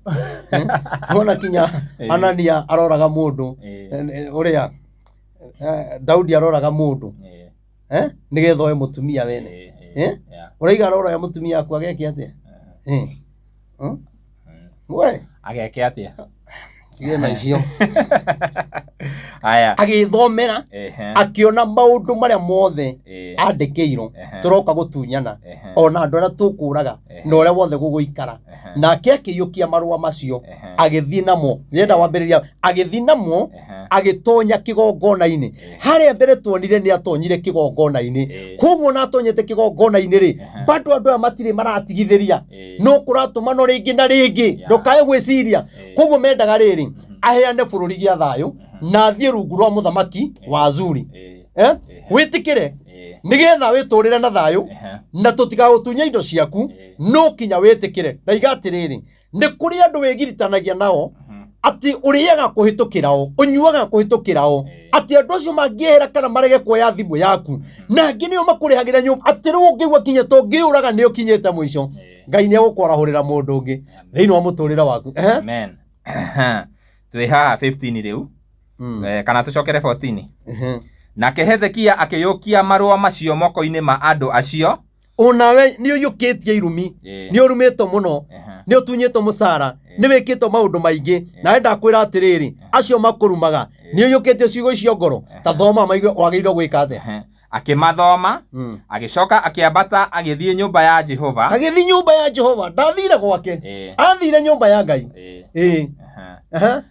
Wona kinya Anania aroraga mũndũ ũrĩa Daudi aroraga mũndũ nĩgetha oe mũtumia wene. Ũraiga aroraga mũtumia waku ageke atĩa? We. Ageke atĩa? Tige na icio. Haya. Agĩthomera akĩona maũndũ marĩa mothe andĩkĩirwo tũroka gũtunyana ona andũ arĩa tũkũraga na ũrĩa wothe gũgũikara. Nake akĩiyũkia marũa macio agĩthiĩ namo, ndĩrenda wambĩrĩria, agĩthiĩ namo agĩtonya kĩgongona-inĩ. Harĩa mbere tuonire nĩ atonyire kĩgongona-inĩ. Koguo na atonyete kĩgongona-inĩ rĩ, bado andũ aya matirĩ maratigithĩria. No kũratũmanwo rĩngĩ na rĩngĩ, ndũkae gwĩciria. Koguo mendaga rĩrĩ, aheane bũrũri gĩa thayũ na athiĩ rungu rwa mũthamaki wa Azuri. Wĩtĩkĩre nĩgetha wĩtũrĩre na thayũ Na tũtigagũtunya indo ciaku, no kinya wĩtĩkĩre. Ndaiga atĩrĩrĩ, nĩ kũrĩ andũ wĩgiritanagia nao atĩ ũrĩaga kũhĩtũkĩra o, ũnyuaga kũhĩtũkĩra o, atĩ andũ acio mangĩehera kana marege kuoya thimũ yaku, na angĩ nĩo makũrĩhagĩra nyũmba, atĩ rĩu ũngĩigua kinyĩte ũngĩũraga nĩ ũkinyĩte mũico, Ngai nĩ egũkwarahũrĩra mũndũ ũngĩ thĩinĩ wa mũtũrĩre waku. Ehe. Amen. Twĩ haha 15 rĩu. Kana tũcokere 14. Nake Hezekia akĩyũkia marũa macio moko-inĩ ma andũ acio. Onawe nĩ ũiyũkĩtie irumi, nĩ ũrumĩtwo mũno, nĩ ũtunyĩtwo mũcara, nĩ wĩkĩtwo maũndũ maingĩ, nawe ndakwĩra atĩrĩrĩ, acio makũrumaga, nĩ ũiyũkĩtie ciugo icio ngoro, ta thoma maigue wagĩrĩirwo gwĩka atĩa. Akĩmathoma, agĩcoka akĩambata agĩthiĩ nyũmba ya Jehova. Agĩthiĩ nyũmba ya Jehova, ndathire gwake, athire nyũmba ya Ngai.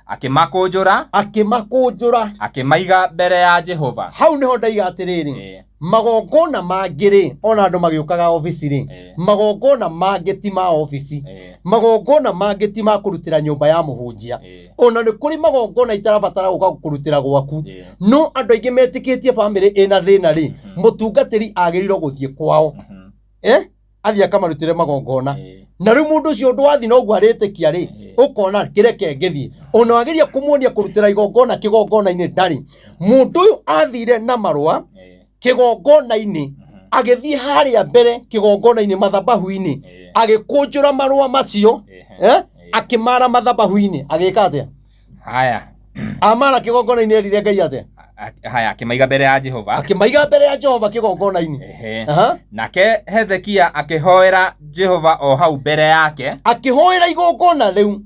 Akĩmakũnjũra, Akĩmakũnjũra, akĩmaiga mbere ya Jehova. Hau nĩho ndaiga atĩrĩrĩ, magongona mangĩ rĩ, ona andũ magĩũkaga obici rĩ, magongona mangĩ ti ma obici, magongona mangĩ ti ma kũrutĩra nyũmba ya mũhunjia. Ona nĩ kũrĩ magongona itarabatara gũka kũrutĩra gwaku, no andũ aingĩ metĩkĩtie bamĩrĩ ĩna thĩna rĩ, mũtungatĩri agĩrĩirwo gũthiĩ kwao, athiĩ akamarutĩre magongona. Na rĩu mũndũ ũcio ũndũ wathiĩ noguo arĩtĩkia rĩ, ũkona kĩreke ngĩthiĩ. Ona wageria kũmuonia kũrutĩra igongona kĩgongona-inĩ ndarĩ. Mũndũ ũyũ athire na marũa kĩgongona-inĩ, agĩthiĩ harĩa mbere kĩgongona-inĩ mathabahu-inĩ, agĩkũnjũra marũa macio, akĩmara mathabahu-inĩ. Agĩka atĩa? Haya. Amara kĩgongona-inĩ erire Ngai atĩa? Haya, akĩmaiga mbere ya Jehova. Akĩmaiga mbere ya Jehova kĩgongona-inĩ. Nake Hezekia akĩhoera Jehova o hau mbere yake. Akĩhoera igongona rĩu,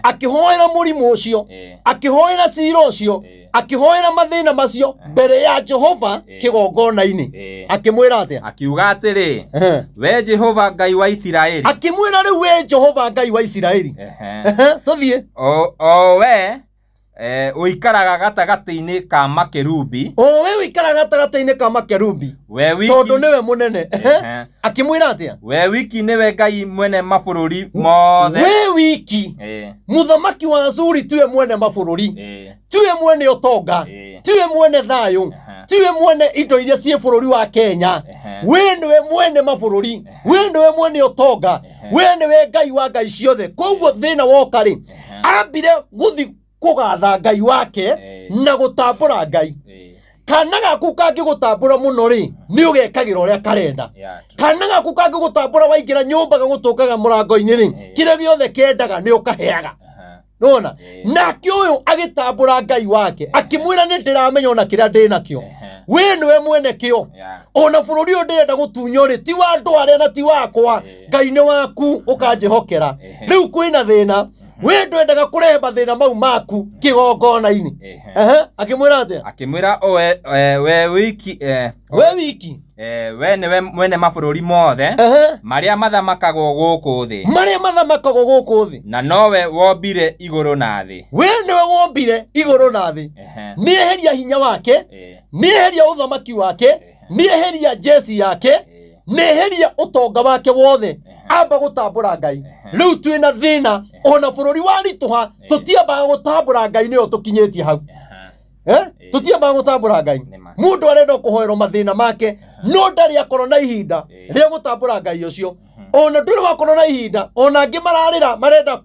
akĩhoera mũrimũ ũcio, akĩhoera cira ũcio, akĩhoera mathĩna macio mbere ya Jehova kĩgongona-inĩ. Akĩmwĩra atĩa? Akiuga atĩrĩ, we Jehova Ngai wa Isiraeli. Akĩmwĩra rĩu, we Jehova Ngai wa Isiraeli. Tũthiĩ. O we ũikaraga gatagatĩ-inĩ ka makerubi. O we ũikaraga gatagatĩ-inĩ ka makerubi. We wiki, tondũ nĩwe mũnene. Akĩmwĩra atĩa? We wiki nĩwe Ngai mwene mabũrũri mothe. We wiki. Mũthamaki wa Azuri tiwe mwene mabũrũri, tiwe mwene ũtonga, tiwe mwene thayũ, tiwe mwene indo iria ciĩ bũrũri wa Kenya. We nĩwe mwene mabũrũri, we nĩwe mwene ũtonga, we nĩwe Ngai wa ngai ciothe. Koguo thĩna woka rĩ, ambire gũthi kũgatha Ngai wake na gũtambũra Ngai. Kana gaku kangĩgũtambũra mũno rĩ, nĩ ũgekagĩra ũrĩa karenda. Kana gaku kangĩgũtambũra waingĩra nyũmba gagũtũngaga mũrango-inĩ rĩ, kĩrĩa gĩothe kendaga nĩ ũkaheaga. Nona nake ũyũ agĩtambũra Ngai wake, akĩmwĩra nĩ ndĩramenya ona kĩrĩa ndĩ nakĩo, we nĩwe mwene kĩo. Ona bũrũri ũyũ ndĩrenda gũtunywo rĩ, ti wa andũ arĩa na ti wakwa, Ngai nĩ waku, ũkanjĩhokera. Rĩu kwĩna thĩna, we ndwendaga kũrehe mathĩna mau maku kĩgongona-inĩ. Akĩmwĩra atĩa? Akĩmwĩra we wiki, we wiki, we nĩwe mwene mabũrũri mothe marĩa mathamakagwo gũkũ thĩ, marĩa mathamakagwo gũkũ thĩ, na nowe wombire igũrũ na thĩ. We nĩwe wombire igũrũ na thĩ. Nĩeheria hinya wake, nĩeheria ũthamaki wake, nĩeheria jeci yake, nĩeheria ũtonga wake wothe, amba gũtambũra Ngai. Rĩu twĩna thĩna ona bũrũri waritũha, tũtiambaga gũtambũra Ngai, nĩyo tũkinyĩtie hau. Tũtiambaga gũtambũra Ngai. Mũndũ arenda kũhoerwo mathĩna make, no ndarĩ akorwo na ihinda rĩa gũtambũra Ngai ũcio. Ona ndũrĩ wakorwo na ihinda, ona angĩ mararĩra marenda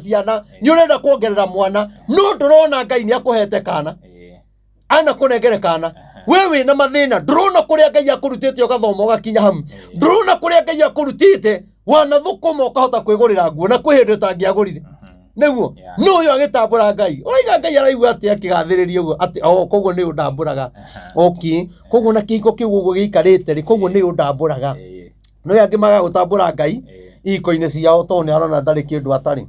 ciana, nĩ ũrenda kuongerera mwana, no ndũrona Ngai nĩ akũhete kana, ana kũnengere kana. We wĩna mathĩna, ndũrona kũrĩa Ngai akũrutĩte ũgathoma ũgakinya hamu, ndũrona kũrĩa Ngai akũrutĩte wanathũkũma ũkahota kwĩgũrĩra nguo, na kwĩ hĩndĩ ũtangĩagũrire. Nĩguo no ũyũ agĩtambũra Ngai, ũraiga Ngai araigua atĩ akĩgathĩrĩria ũguo atĩ o koguo nĩ ũndambũraga. Okay, koguo na kĩhiko kĩu ũguo gĩikarĩte rĩ, koguo nĩ ũndambũraga. No angĩ magaga gũtambũra Ngai ihiko-inĩ ciao, tondũ nĩ arona ndarĩ kĩndũ atarĩ,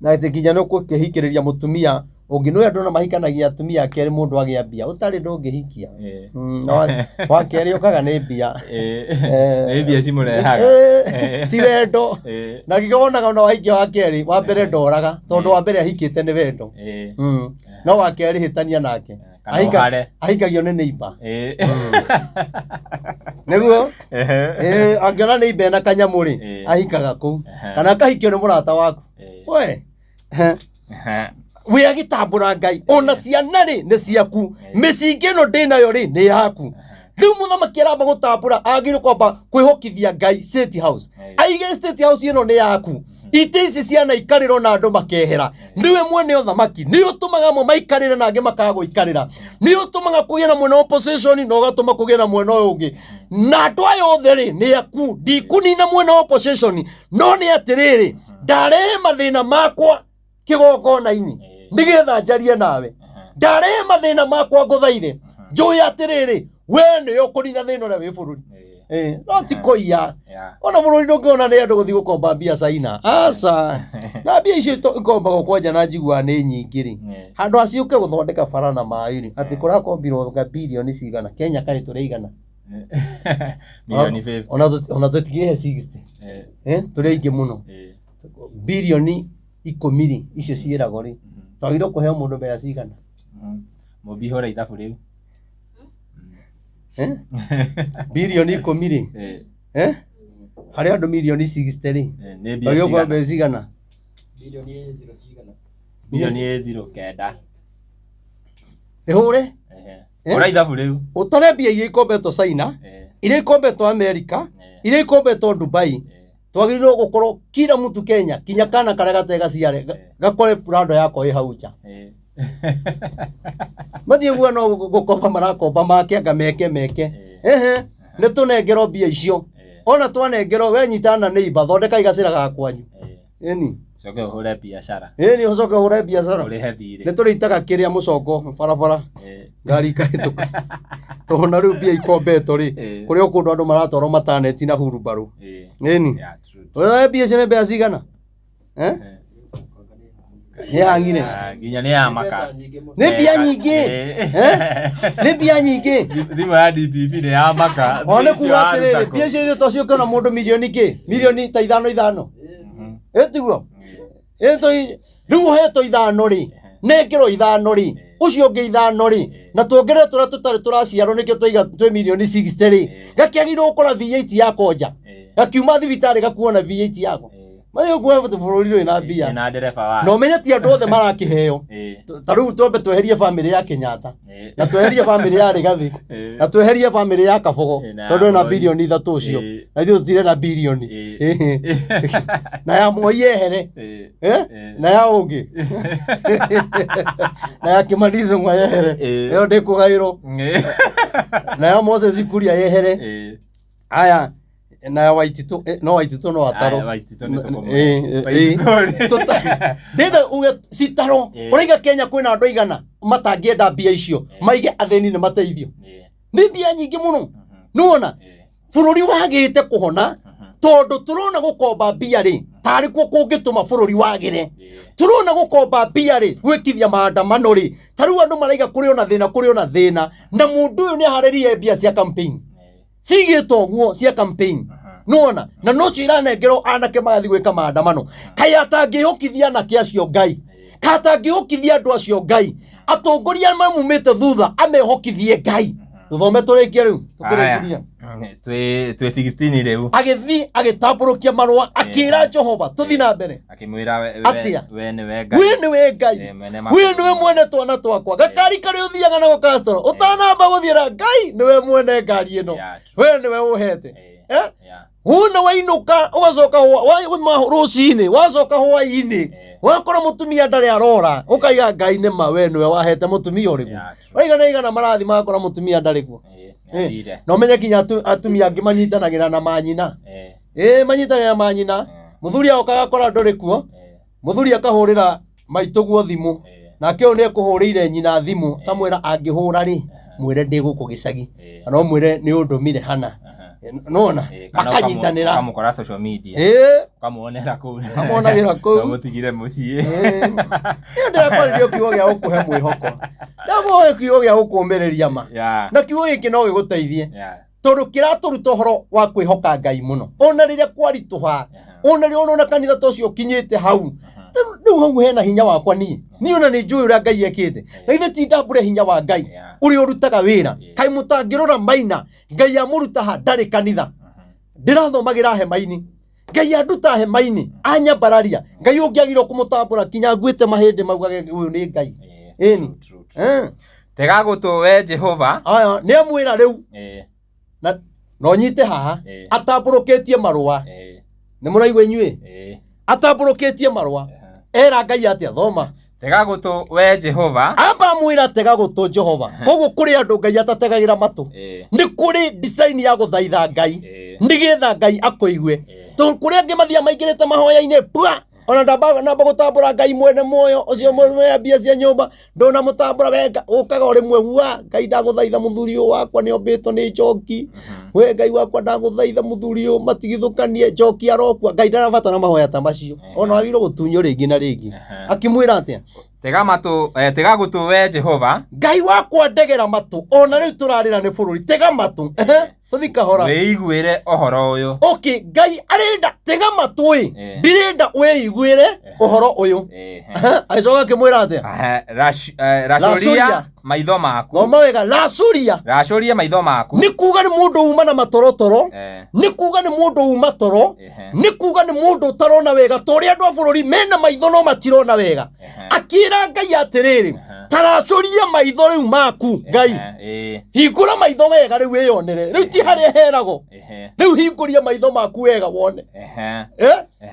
na atĩ nginya nĩ ũkũhikĩrĩria mũtumia ũngĩ. Nĩ andũ ona mahikanagia atumia a kerĩ, mũndũ agĩa mbia ũtarĩ ndũngĩhikia. Wa kerĩ ũkaga nĩ mbia. Nĩ mbia cimũrehaga. Ti wendo. Na gĩkĩ wonaga ona wahikia wa kerĩ, wa mbere ndoraga, tondũ wa mbere ahikĩte nĩ wendo. No wa kerĩ hĩtania nake. Kana ũhare. Ahikagio nĩ neighbor. Nĩguo angĩona neighbor ena kanyamũ rĩ, ahikaga kũu, kana akahikio nĩ mũrata waku. We we agĩtambũra Ngai, ona ciana rĩ nĩ ciaku, mĩcingi ĩno ndĩ nayo rĩ nĩ yaku. Rĩu mũthamaki aramba gũtambũra, agĩrĩirwo kwamba kwĩhokithia Ngai State House. Aige State House ĩno nĩ yaku, itĩ ici ciana ikarĩrwo na andũ makehera. Nĩwe mwene ũthamaki, nĩ ũtũmaga amwe maikarĩre na angĩ makaga gũikarĩra, nĩ ũtũmaga kũgĩe na mwena wa opposition na ũgatũma kũgĩe na mwena ũyũ ũngĩ, na andũ aya othe rĩ nĩ aku. Ndikũnina mwena wa opposition, no nĩ atĩrĩrĩ, ndarehe mathĩna makwa kĩgongona-inĩ nĩgetha njarie nawe, ndarehe mathĩna makwa ngũthaithe, njũĩ atĩrĩrĩ, we nĩwe ũkũnina thĩna ũrĩa wĩ bũrũri. No ti kũiya. Ona bũrũri ndũngĩona nĩ andũ gũthiĩ gũkomba mbia China, aca. Na mbia icio ikombagwo kwanja na njiguaga nĩ nyingĩ rĩ, handũ aciũke gũthondeka bara na maĩ rĩ, atĩ kũrakombirwo nga birioni cigana? Kenya kaĩ tũrĩ igana? Milioni 50. Ona tũtigĩhe 60. Tũrĩ aingĩ mũno. Birioni 10 rĩ, icio ciĩragwo rĩ, twagĩrĩirwo kũheo mũndũ mbeca cigana? Mũmbi hũra ithabu rĩu. Eh? Birioni 10 rĩ, eh? Harĩ andũ mirioni 60 rĩ, Nĩ mbia twagĩrĩirwo kũheo cigana? mbeca cigana? Milioni ĩ zero kenda. Ĩhũre. Eh? Hũra ithabu rĩu. Ũtare mbia iria ikombetwo China, iria ikombetwo America, iria ikombetwo Dubai, twagĩrĩirwo gũkorwo kila mtu Kenya, kinya kana karĩa gatarĩ gaciare gakore Prado yako ĩ hau nja. Mathiĩ guo no gũkomba marakomba make anga meke meke. Ehe, nĩ tũnengerwo mbia icio. Ona twanengerwo, we nyitana na neighbor, thondeka igacĩra ga kwanyu. Ĩni. Coke ũhũre biacara. Ĩni, ũcoke ũhũre biacara. Ũrĩhe thirĩ. Nĩ tũrĩitaga kĩrĩa mũcongo barabara, ngari ikahĩtũka, tondũ na rĩu mbia ikombetwo rĩ, kũrĩ o kũndũ andũ maratwarwo mataneti na hurumbarũ. Ĩni. Yeah, true. Ũrĩa mbia icio nĩ mbeca cigana? Eh? Nĩ hang'ire. Ah, nginya nĩ ya maka. Nĩ mbia nyingĩ. Eh? Nĩ mbia nyingĩ. Thimũ ya DPP nĩ ya maka. O nĩ kuga atĩrĩrĩ, mbia icio to ciũke na mũndũ milioni kĩ? Milioni ta ithano ithano. Ĩ tiguo? Ĩ rĩu ũhetwo ithano rĩ, nengerwo ithano rĩ, ũcio ũngĩ ithano rĩ, na tuongerere tũrĩa tũtarĩ tũraciarwo, nĩkĩo twaiga twĩ mirioni 60 rĩ, gakĩagĩrĩirwo gũkora V8 yako nja, gakiuma thibitarĩ gakuona V8 yako. Mathiĩ kuoya bũrũri ũrĩ na mbia. Na ndereba wa. Na ũmenye ti andũ othe marakĩheo. Ta rĩu twambe tweherie bamĩrĩ ya Kenyatta, na tweherie bamĩrĩ ya Rigathi, na tweherie bamĩrĩ ya Kabogo, Na ya tondũ ĩna Moi. birioni 3 ũcio, na ithuĩ tũtirĩ na birioni. Na ya Moi yehere. Eh? Na ya ũngĩ na ya Kimani Ichung'wa yehere, ĩyo ndĩkũgaĩrwo, na ya Moses Kuria yehere. Aya, na ya Waititũ, no Waititũ no atarwo. Aya, Waititũ nĩ tũkũmũhe. Eh. Waititũ rĩ. Ndĩrenda uge citarwo. Ũraiga Kenya kwĩna andũ aigana matangĩenda mbia icio maige athĩni nĩ mateithio? Nĩ mbia nyingĩ mũno. Nĩwona bũrũri wagĩte kũhona tondũ tũrona gũkomba mbia rĩ tarĩ kuo kũngĩtũma bũrũri wagĩre. Tũrona gũkomba mbia rĩ gwĩkithia maandamano rĩ, ta rĩu andũ maraiga kũrĩ ona thĩna, kũrĩ ona thĩna, na mũndũ ũyũ nĩ aharĩrĩrie mbia cia campaign cigĩtwo ũguo cia campaign, nĩwona, na nocio iranengerwo anake magathiĩ gwĩka maandamano. Kaĩ atangĩhokithia anake acio Ngai? Kaĩ atangĩhokithia andũ acio Ngai? Atongoria mamumĩte thutha amehokithie Ngai. Tũthome tũrĩkie rĩu tũkĩrĩkirie. Twĩ 16 rĩu. Agĩthiĩ agĩtambũrũkia marũa, akĩra Jehova, tũthiĩ na mbere. Akĩmwĩra Atĩa? We nĩwe Ngai. We nĩwe Ngai. Mwene we nĩwe mwene twana twakwa, gakari karĩa ũthiaga nako Castro, ũtanamba gũthiĩra Ngai nĩwe mwene ngari ĩno. Yeah, true. We nĩwe ũhete. Eh? Yeah. Wona wainũka ũgacoka wauma rũcinĩ, wacoka hwainĩ, wakora mũtumia ndarĩ arora, ũkaiga Ngai nĩ ma we nĩwe wahete mũtumia ũrĩkũ. Yeah, true. Waigana igana marathi makora mũtumia ndarĩ kuo. Nĩathire. Na ũmenye kinya atumia angĩ manyitanagĩra na manyina. Ĩ manyitanagĩra na manyina, mũthuri agoka agakora ndũrĩ kuo, mũthuri akahũrĩra maitũguo thimũ, nake ũyũ nĩ ekũhũrĩire nyina thimũ, akamwĩra angĩhũra rĩ, mwĩre ndĩ gũkũ gĩcagi, kana ũmwĩre nĩ ũndũmire hana. Nona Kana makanyitanĩra. ũkamũkora social media. Ũkamuonera kũu. Ũkamuonagĩra kũu. Na ũmũtigire mũciĩ. Ĩyo ndĩrakwarĩria kiugo gĩa gũkũhe mwĩhoko, ndagũhe kiugo gĩa gũkũmĩrĩria ma. Na kiugo gĩkĩ no gĩgũteithie, tondũ kĩratũruta ũhoro wa kwĩhoka Ngai mũno ona rĩrĩa kwaritũha, ona rĩrĩa ũrona kanitha ta ũcio ũkinyĩte hau rĩu, hau hena hinya wakwa niĩ niĩ ona nĩ njũĩ ũrĩa Ngai ekĩte, na ithe ti ndambũre hinya wa Ngai ũrĩa ũrutaga wĩra. Kaĩ mũtangĩrora maina Ngai amũruta ha? Ndarĩ kanitha, ndĩrathomagĩra hema-inĩ, Ngai anduta hema-inĩ anyambararia. Ngai ũngĩagirwo kũmũtambũra kinya nguĩte mahĩndĩ maugage ũyũ nĩ Ngai. Ĩni. True, true. Tega gũtũ we Jehova. Aya nĩ amwĩra rĩu. Na na ũnyite haha, Ĩĩ. atambũrũkĩtie marũa. Ĩĩ. Nĩ mũraigua inyuĩ? Ĩĩ. Atambũrũkĩtie marũa. Era Ngai atĩa? Thoma. Tega gũtũ we Jehova. Amba mwĩra tega gũtũ Jehova. Koguo kũrĩ andũ Ngai atategagĩra matũ. Ĩĩ. Nĩ kũrĩ design ya gũthaitha Ngai Ĩĩ. nĩgetha Ngai akũigue. Tondũ kũrĩ angĩ mathiaga maingĩrĩte mahoya-inĩ pua, ona ndamba namba gũtambũra Ngai mwene muoyo ũcio mwene mbia cia nyũmba ndũnamũtambũra we ũkaga o rĩmwe wa Ngai ndagũthaitha mũthuri ũyũ wakwa nĩ ombĩtwo nĩ njoki, we Ngai wakwa ndagũthaitha mũthuri ũyũ matigithũkanie, njoki arokua. Ngai ndarabatara mahoya ta macio, ona wagĩrĩirwo gũtunywo rĩngĩ na rĩngĩ. Akĩmwĩra atĩa? Tega matũ, tega gũtũ we Jehova. Ngai wakwa ndegera matũ, ona rĩu tũrarĩra nĩ bũrũri, tega matũ. Tũthi kahora. Wĩiguĩre ũhoro ũyũ. Okay, Ngai arenda tega matũ ĩ, Eh. ndirenda wĩiguĩre ũhoro ũyũ. Agĩcoka akĩmwĩra atĩa? Racũria Racũria. maitho maku. Thoma wega, racũria. Racũria maitho maku. Nĩ kuga nĩ mũndũ uma na matorotoro. Nĩ kuga nĩ mũndũ uma toro. Nĩ kuga nĩ mũndũ ũtarona wega, ta ũrĩa andũ a bũrũri mena maitho no matirona wega. Akĩra Ngai atĩrĩrĩ, taracũria maitho rĩu maku Ngai, hingũra maitho wega rĩu wĩyonere. Rĩu ti harĩa heragwo, rĩu hingũria maitho maku wega wone.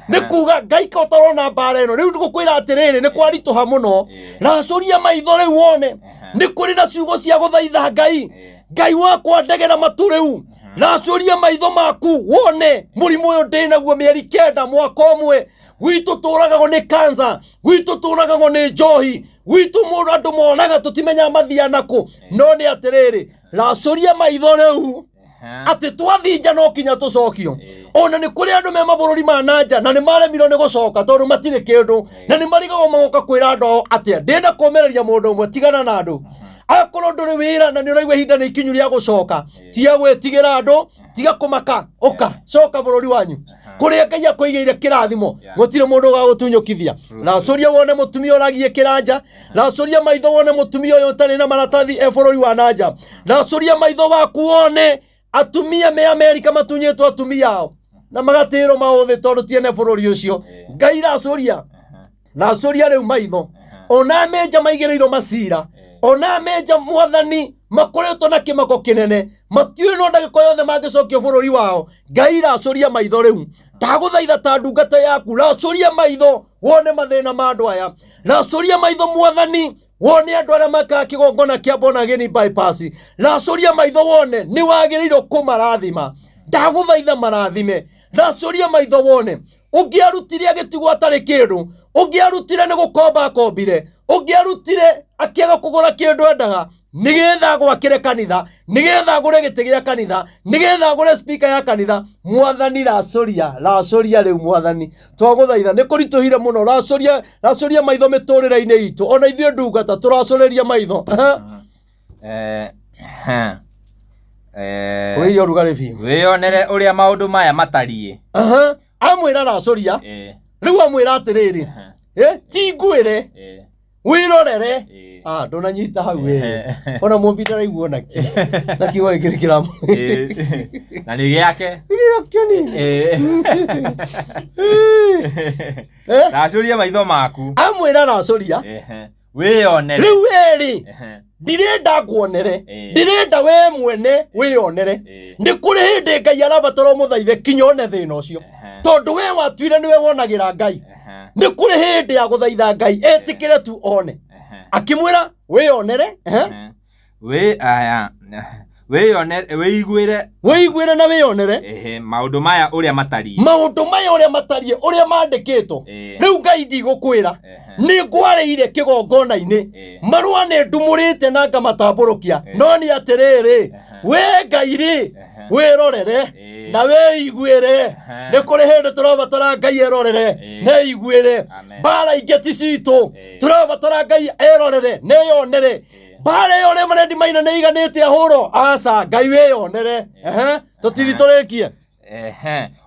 Nĩ kuga Ngai ka ũtarona mbara ĩno rĩu ngũkwĩra atĩrĩrĩ, nĩ kwaritũha mũno. Racũria maitho rĩu wone. Nĩ kũrĩ na ciugo cia gũthaitha Ngai. Ngai wakwa ndegera matu rĩu, racũria maitho maku wone mũrimũ ũyũ ndĩnaguo mĩeri 9 mwaka ũmwe. Gwitũ tũragagwo nĩ kansa, gwitũ tũragagwo nĩ njohi, gwitũ mũndũ andũ monaga tũtimenyaga mathiaga nakũ. No nĩ atĩrĩrĩ, racũria maitho rĩu atĩ twathinja no kinya tũcokio. Ona nĩ kũrĩ andũ me mabũrũri ma nanja na nĩ maremirwo nĩ gũcoka tondũ matirĩ kĩndũ, na nĩ marigagwo magoka kwĩra andũ ao atĩa. Ndĩrenda kũmereria mũndũ ũmwe, tigana na andũ. Akorwo ndũrĩ wĩra na nĩ ũraigua ihinda nĩ ikinyu rĩa gũcoka, tiga gwĩtigĩra andũ, tiga kũmaka, ũka coka bũrũri wanyu kũrĩa Ngai akũigĩire kĩrathimo. Gũtirĩ mũndũ ũgagũtunyũkithia. Racũria wone mũtumia ũragiĩ kĩranja, racũria maitho wone mũtumia ũyũ ũtarĩ na maratathi e bũrũri wa nanja, racũria maitho waku wone atumia me Amerika matunyĩtwo atumia ao na magatĩrwo maũthĩ tondũ tiene bũrũri ũcio. Ngai racũria, racũria rĩu maitho. Ona menja maigĩrĩirwo macira, ona menja mwathani makoretwo na kĩmako kĩnene, matiũĩ no ndagĩka yothe mangĩcokio bũrũri wao. Ngai racũria maitho rĩu, ndagũthaitha ta ndungata yaku, racũria maitho wone mathĩna ma andũ aya. Racũria maitho mwathani wone andũ arĩa makaga kĩgongona kĩa Bonageni bypass. Racũria maitho wone nĩ wagĩrĩirwo kũmarathima, ndagũthaitha marathime. Racũria maitho wone ũngĩ arutire agĩtigwo atarĩ kĩndũ, ũngĩ arutire nĩ gũkomba akombire, ũngĩ arutire akĩaga kũgũra kĩndũ endaga nĩgetha gwakĩre kanitha, nĩgetha agũre gĩtĩ gĩa kanitha, nĩgetha agũre speaker ya kanitha. Mwathani racũria, racũria rĩu mwathani, twagũthaitha, nĩ kũritũhire mũno. Racũria, racũria maitho mĩtũrĩre-inĩ itũ, ona ithuĩ ndungata tũracũrĩria maitho. Wĩire ũrugarĩ biũ. Wĩyonere ũrĩa maũndũ maya matariĩ. Amwĩra racũria. Rĩu amwĩra atĩrĩrĩ, ti ngwĩre, wĩrorere. Ndũnanyita hau we. Ona mũmbi ndaraigua ona kĩ. Na kiugo gĩkĩ nĩ kĩramu. Na nĩ gĩake. Racũria maitho maku. Amwĩra racũria. Wĩyonere. Rĩu erĩ, ndirenda nguonere, ndirenda we mwene wĩyonere. Nĩ kũrĩ hĩndĩ Ngai arabatara ũmũthaithe kinya one thĩna ũcio, tondũ we watuire nĩwe wonagĩra Ngai. Nĩ kũrĩ hĩndĩ ya gũthaitha Ngai etĩkĩre tu one. Akĩmwĩra wĩyonere. Wĩ aya wĩyonere, wĩiguĩre, wĩiguĩre na wĩyonere maũndũ maya ũrĩa matariĩ, maũndũ maya ũrĩa matariĩ, ũrĩa mandĩkĩtwo. Rĩu Ngai ndigũkwĩra, nĩ ngwarĩire kĩgongona-inĩ, marũa nĩ ndumũrĩte na ngamatambũrũkia, no nĩ atĩrĩrĩ, we Ngai rĩ, wĩrorere na wĩiguĩre. Nĩ kũrĩ hĩndĩ tũrabatara Ngai erorere na eiguĩre. Mbara ingĩ ti citũ, tũrabatara Ngai erorere na eyonere. Mbara ĩyo ũrĩa marendi maina nĩ iganĩte ahũrwo, aca, Ngai wĩyonere. Tũtithi tũrĩkie.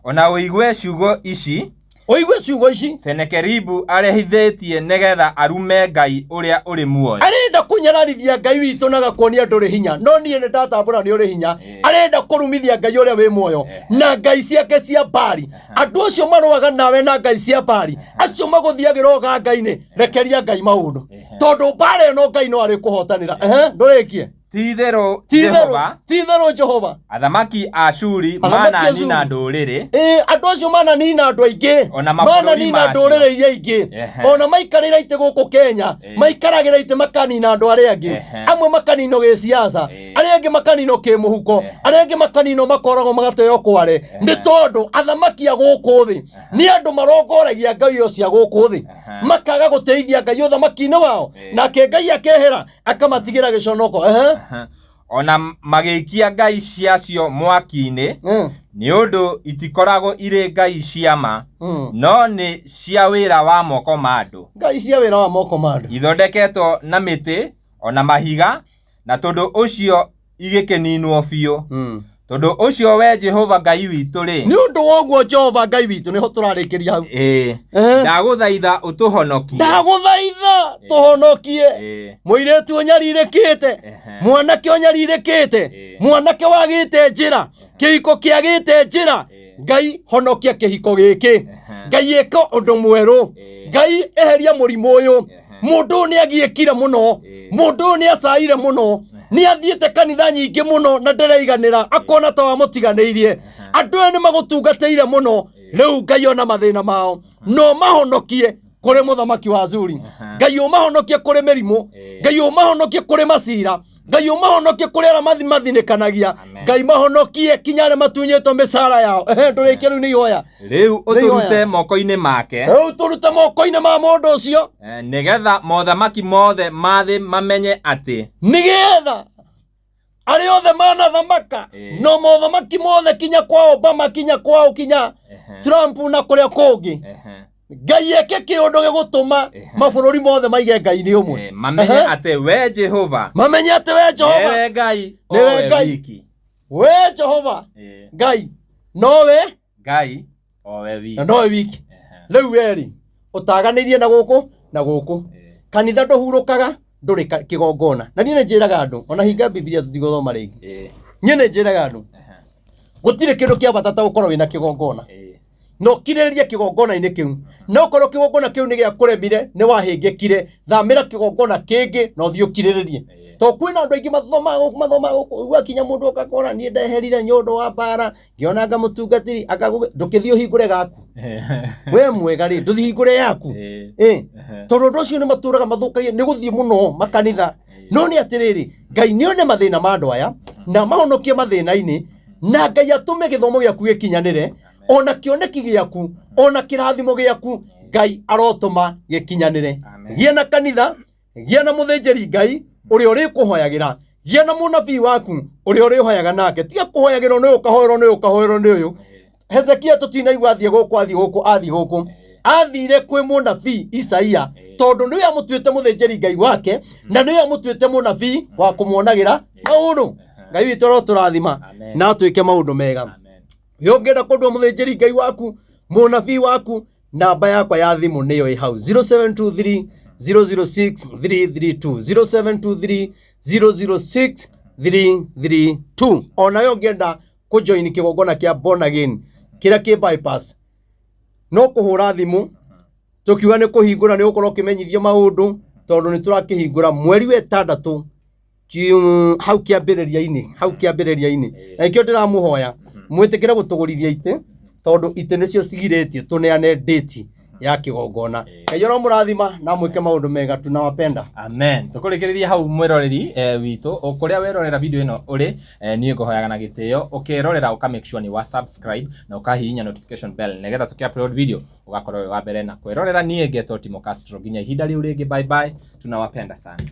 Ona ũigue ciugo ici, ũigue ciugo ici, Senakeribu arehithĩtie nĩgetha arume Ngai ũrĩa ũrĩ muoyo. Arenda kũnyararithia Ngai witũ na agakuonia ndũrĩ hinya, no niĩ nĩ ndatambũra nĩ ũrĩ hinya. Arenda kũrumithia Ngai ũrĩa wĩ muoyo na ngai ciake cia mbari. Andũ acio marũaga nawe na ngai cia mbari, acio magũthiagĩra ũganga-inĩ, rekeria Ngai maũndũ, tondũ mbara ĩno Ngai no arĩkũhotanĩra. Ndũrĩkie. Ti-itherũ Ti-itherũ Jehova, ti-itherũ Jehova, athamaki a Ashuri Athamaki a mananina Ashuri. ndũrĩrĩ, Ĩĩ, andũ acio mananina andũ aingĩ, Ona mabũrũri mananina macio. ndũrĩrĩ iria ingĩ, ona maikarĩra itĩ gũkũ Kenya, maikaragĩra itĩ makanina andũ arĩa angĩ, amwe makaninwo gĩciaca, arĩa angĩ makaninwo kĩmũhuko, arĩa angĩ makaninwo makoragwo magateo kware, nĩ tondũ athamaki a gũkũ thĩ nĩ andũ marongoragia ngai o cia gũkũ thĩ, makaga gũteithia Ngai ũthamaki-inĩ wao, nake Ngai akehera akamatigĩra gĩconoko. Ona magĩikia ngai ciacio mwaki-inĩ, nĩ ũndũ itikoragwo irĩ ngai cia ma, no nĩ cia wĩra wa moko ma andũ, Ngai cia wĩra wa moko ma andũ, ithondeketwo na mĩtĩ ona mahiga, na tondũ ũcio igĩkĩninwo biũ. Tondũ ũcio we Jehova Ngai witũ-rĩ, nĩ ũndũ wa ũguo Jehova Ngai witũ, nĩho tũrarĩkĩria hau. Ndagũthaitha ũtũhonokie. Ndagũthaitha tũhonokie. Mũirĩtu ũnyarirĩkĩte, mwanake ũnyarirĩkĩte, mwanake wagĩte njĩra, kĩhiko kĩagĩte njĩra, Ngai honokia kĩhiko gĩkĩ, Ngai ĩka ũndũ mwerũ, Ngai eheria mũrimũ ũyũ. Mũndũ ũyũ nĩ agiĩkire mũno, mũndũ ũyũ nĩ acaire mũno, nĩ athiĩte kanitha nyingĩ mũno na ndereiganĩra, akona ta wamũtiganĩirie. Andũ aya nĩ magũtungatĩire mũno, rĩu Ngai ona mathĩna mao, no mahonokie kũrĩ mũthamaki wa Azuri. Ngai ũmahonokie kũrĩ mĩrimũ, Ngai ũmahonokie kũrĩ macira, Ngai ũmahonokie kũrĩ arĩa mathinĩkanagia, Ngai mahonokie kinya arĩa matunyĩtwo mĩcara yao. Ndũrĩkie rĩu nĩ ihoya. Rĩu ũtũrute moko-inĩ make, Rĩu tũrute moko-inĩ ma mũndũ ũcio, nĩgetha mothamaki mothe ma thĩ mamenye atĩ nĩgetha arĩa othe manathamaka, no mothamaki mothe kinya kwa Obama, kinya kwao, kinya Trump na kũrĩa kũngĩ, Ngai eke kĩũndũ gĩgũtũma mabũrũri mothe maige Ngai nĩ ũmwe. Mamenye atĩ we Jehova Mamenye atĩ we Jehova nĩwe Ngai o nĩwe we Ngai. wiki. We Jehova Ngai nowe Ngai o we wiki. Na nowe wiki. Rĩu werĩ ũtaganĩirie na gũkũ na gũkũ, kanitha ndũhurũkaga ndũrĩ kĩgongona. Na niĩ nĩ njĩraga andũ, ona hinga Bibilia tũtigũthoma rĩngĩ, niĩ nĩ njĩraga andũ gũtirĩ kĩndũ kĩa bata ta gũkorwo wĩna kĩgongona, na ũkirĩrĩrie kĩgongona-inĩ kĩu. Na okorwo kĩgongona kĩu nĩ gĩakũremire, nĩ wahĩngĩkire, thamĩra kĩgongona kĩngĩ na ũthiĩ ũkirĩrĩrie, tondũ kwĩna andũ aingĩ mathomaga gũkũ, mathomaga gũkũ, ũgakinya mũndũ ũgakora niĩ ndeherire nĩ ũndũ wa mbara, ngĩona anga mũtungatĩri anga ndũkĩthiĩ ũhingũre gaku we mwega rĩ, ndũthiĩ hingũre yaku. Tondũ ũndũ ũcio nĩ matũraga mathũkagia nĩ gũthiĩ mũno makanitha. No nĩ atĩrĩrĩ, Ngai nĩ one mathĩna ma andũ aya na mahonokie mathĩna-inĩ, na Ngai atũme gĩthomo gĩaku gĩkinyanĩre, ona kĩoneki gĩaku, ona kĩrathimo gĩaku, Ngai arotũma gĩkinyanĩre. Gĩa na kanitha, gĩa na mũthĩnjĩri Ngai ũrĩa ũrĩkũhoyagĩra, gĩa na mũnabii waku ũrĩa ũrĩhoyaga nake. Tiga kũhoyagĩrwo nĩ ũyũ, ũkahoerwo nĩ ũyũ, ũkahoerwo nĩ ũyũ. Hezekia tũtinaigua athiĩ gũkũ, athiĩ gũkũ, athiĩ gũkũ. Athire kwĩ mũnabii Isaia, tondũ nĩwe amũtuĩte mũthĩnjĩri Ngai wake, na nĩwe amũtuĩte mũnabii wa kũmuonagĩra maũndũ. Ngai witũ arotũrathima na atwĩke maũndũ mega. We ũngĩenda kũndua mũthĩnjĩri Ngai waku, mũnabii waku, namba yakwa ya thimũ nĩyo ĩ hau, 0723 006 332, 0723 006 332. Onawe ũngĩenda kũjoin kĩgongona kĩa Born Again kĩrĩa kĩ bypass, no kũhũra thimũ tũkiuga nĩ kũhingũra, nĩ gũkorwo ũkĩmenyithio maũndũ, tondũ nĩ tũrakĩhingũra mweri wa ĩtandatũ hau kĩambĩrĩria-inĩ, hau kĩambĩrĩria-inĩ. Na nĩkĩo ndĩramũhoya mwĩtĩkĩre gũtũgũrithia itĩ, tondũ itĩ nĩcio cigirĩtie tũneane date ya kĩgongona. Ngai aromũrathima na mwĩke maũndũ mega, tunawapenda. Amen. Tũkũrĩkĩrĩria hau mwĩroreri witũ, o kũrĩa werorera video ĩno ũrĩ, niĩ ngũhoyaga na gĩtĩo ũkĩrorera ũka make sure nĩ wa subscribe na ũkahihinya notification bell, nĩgetha tũkĩ upload video ũgakorwo wĩ wa mbere na kwĩrorera. Niĩ ngetwo Timo Castro, nginya ihinda rĩu rĩngĩ, bye bye, tunawapenda sana.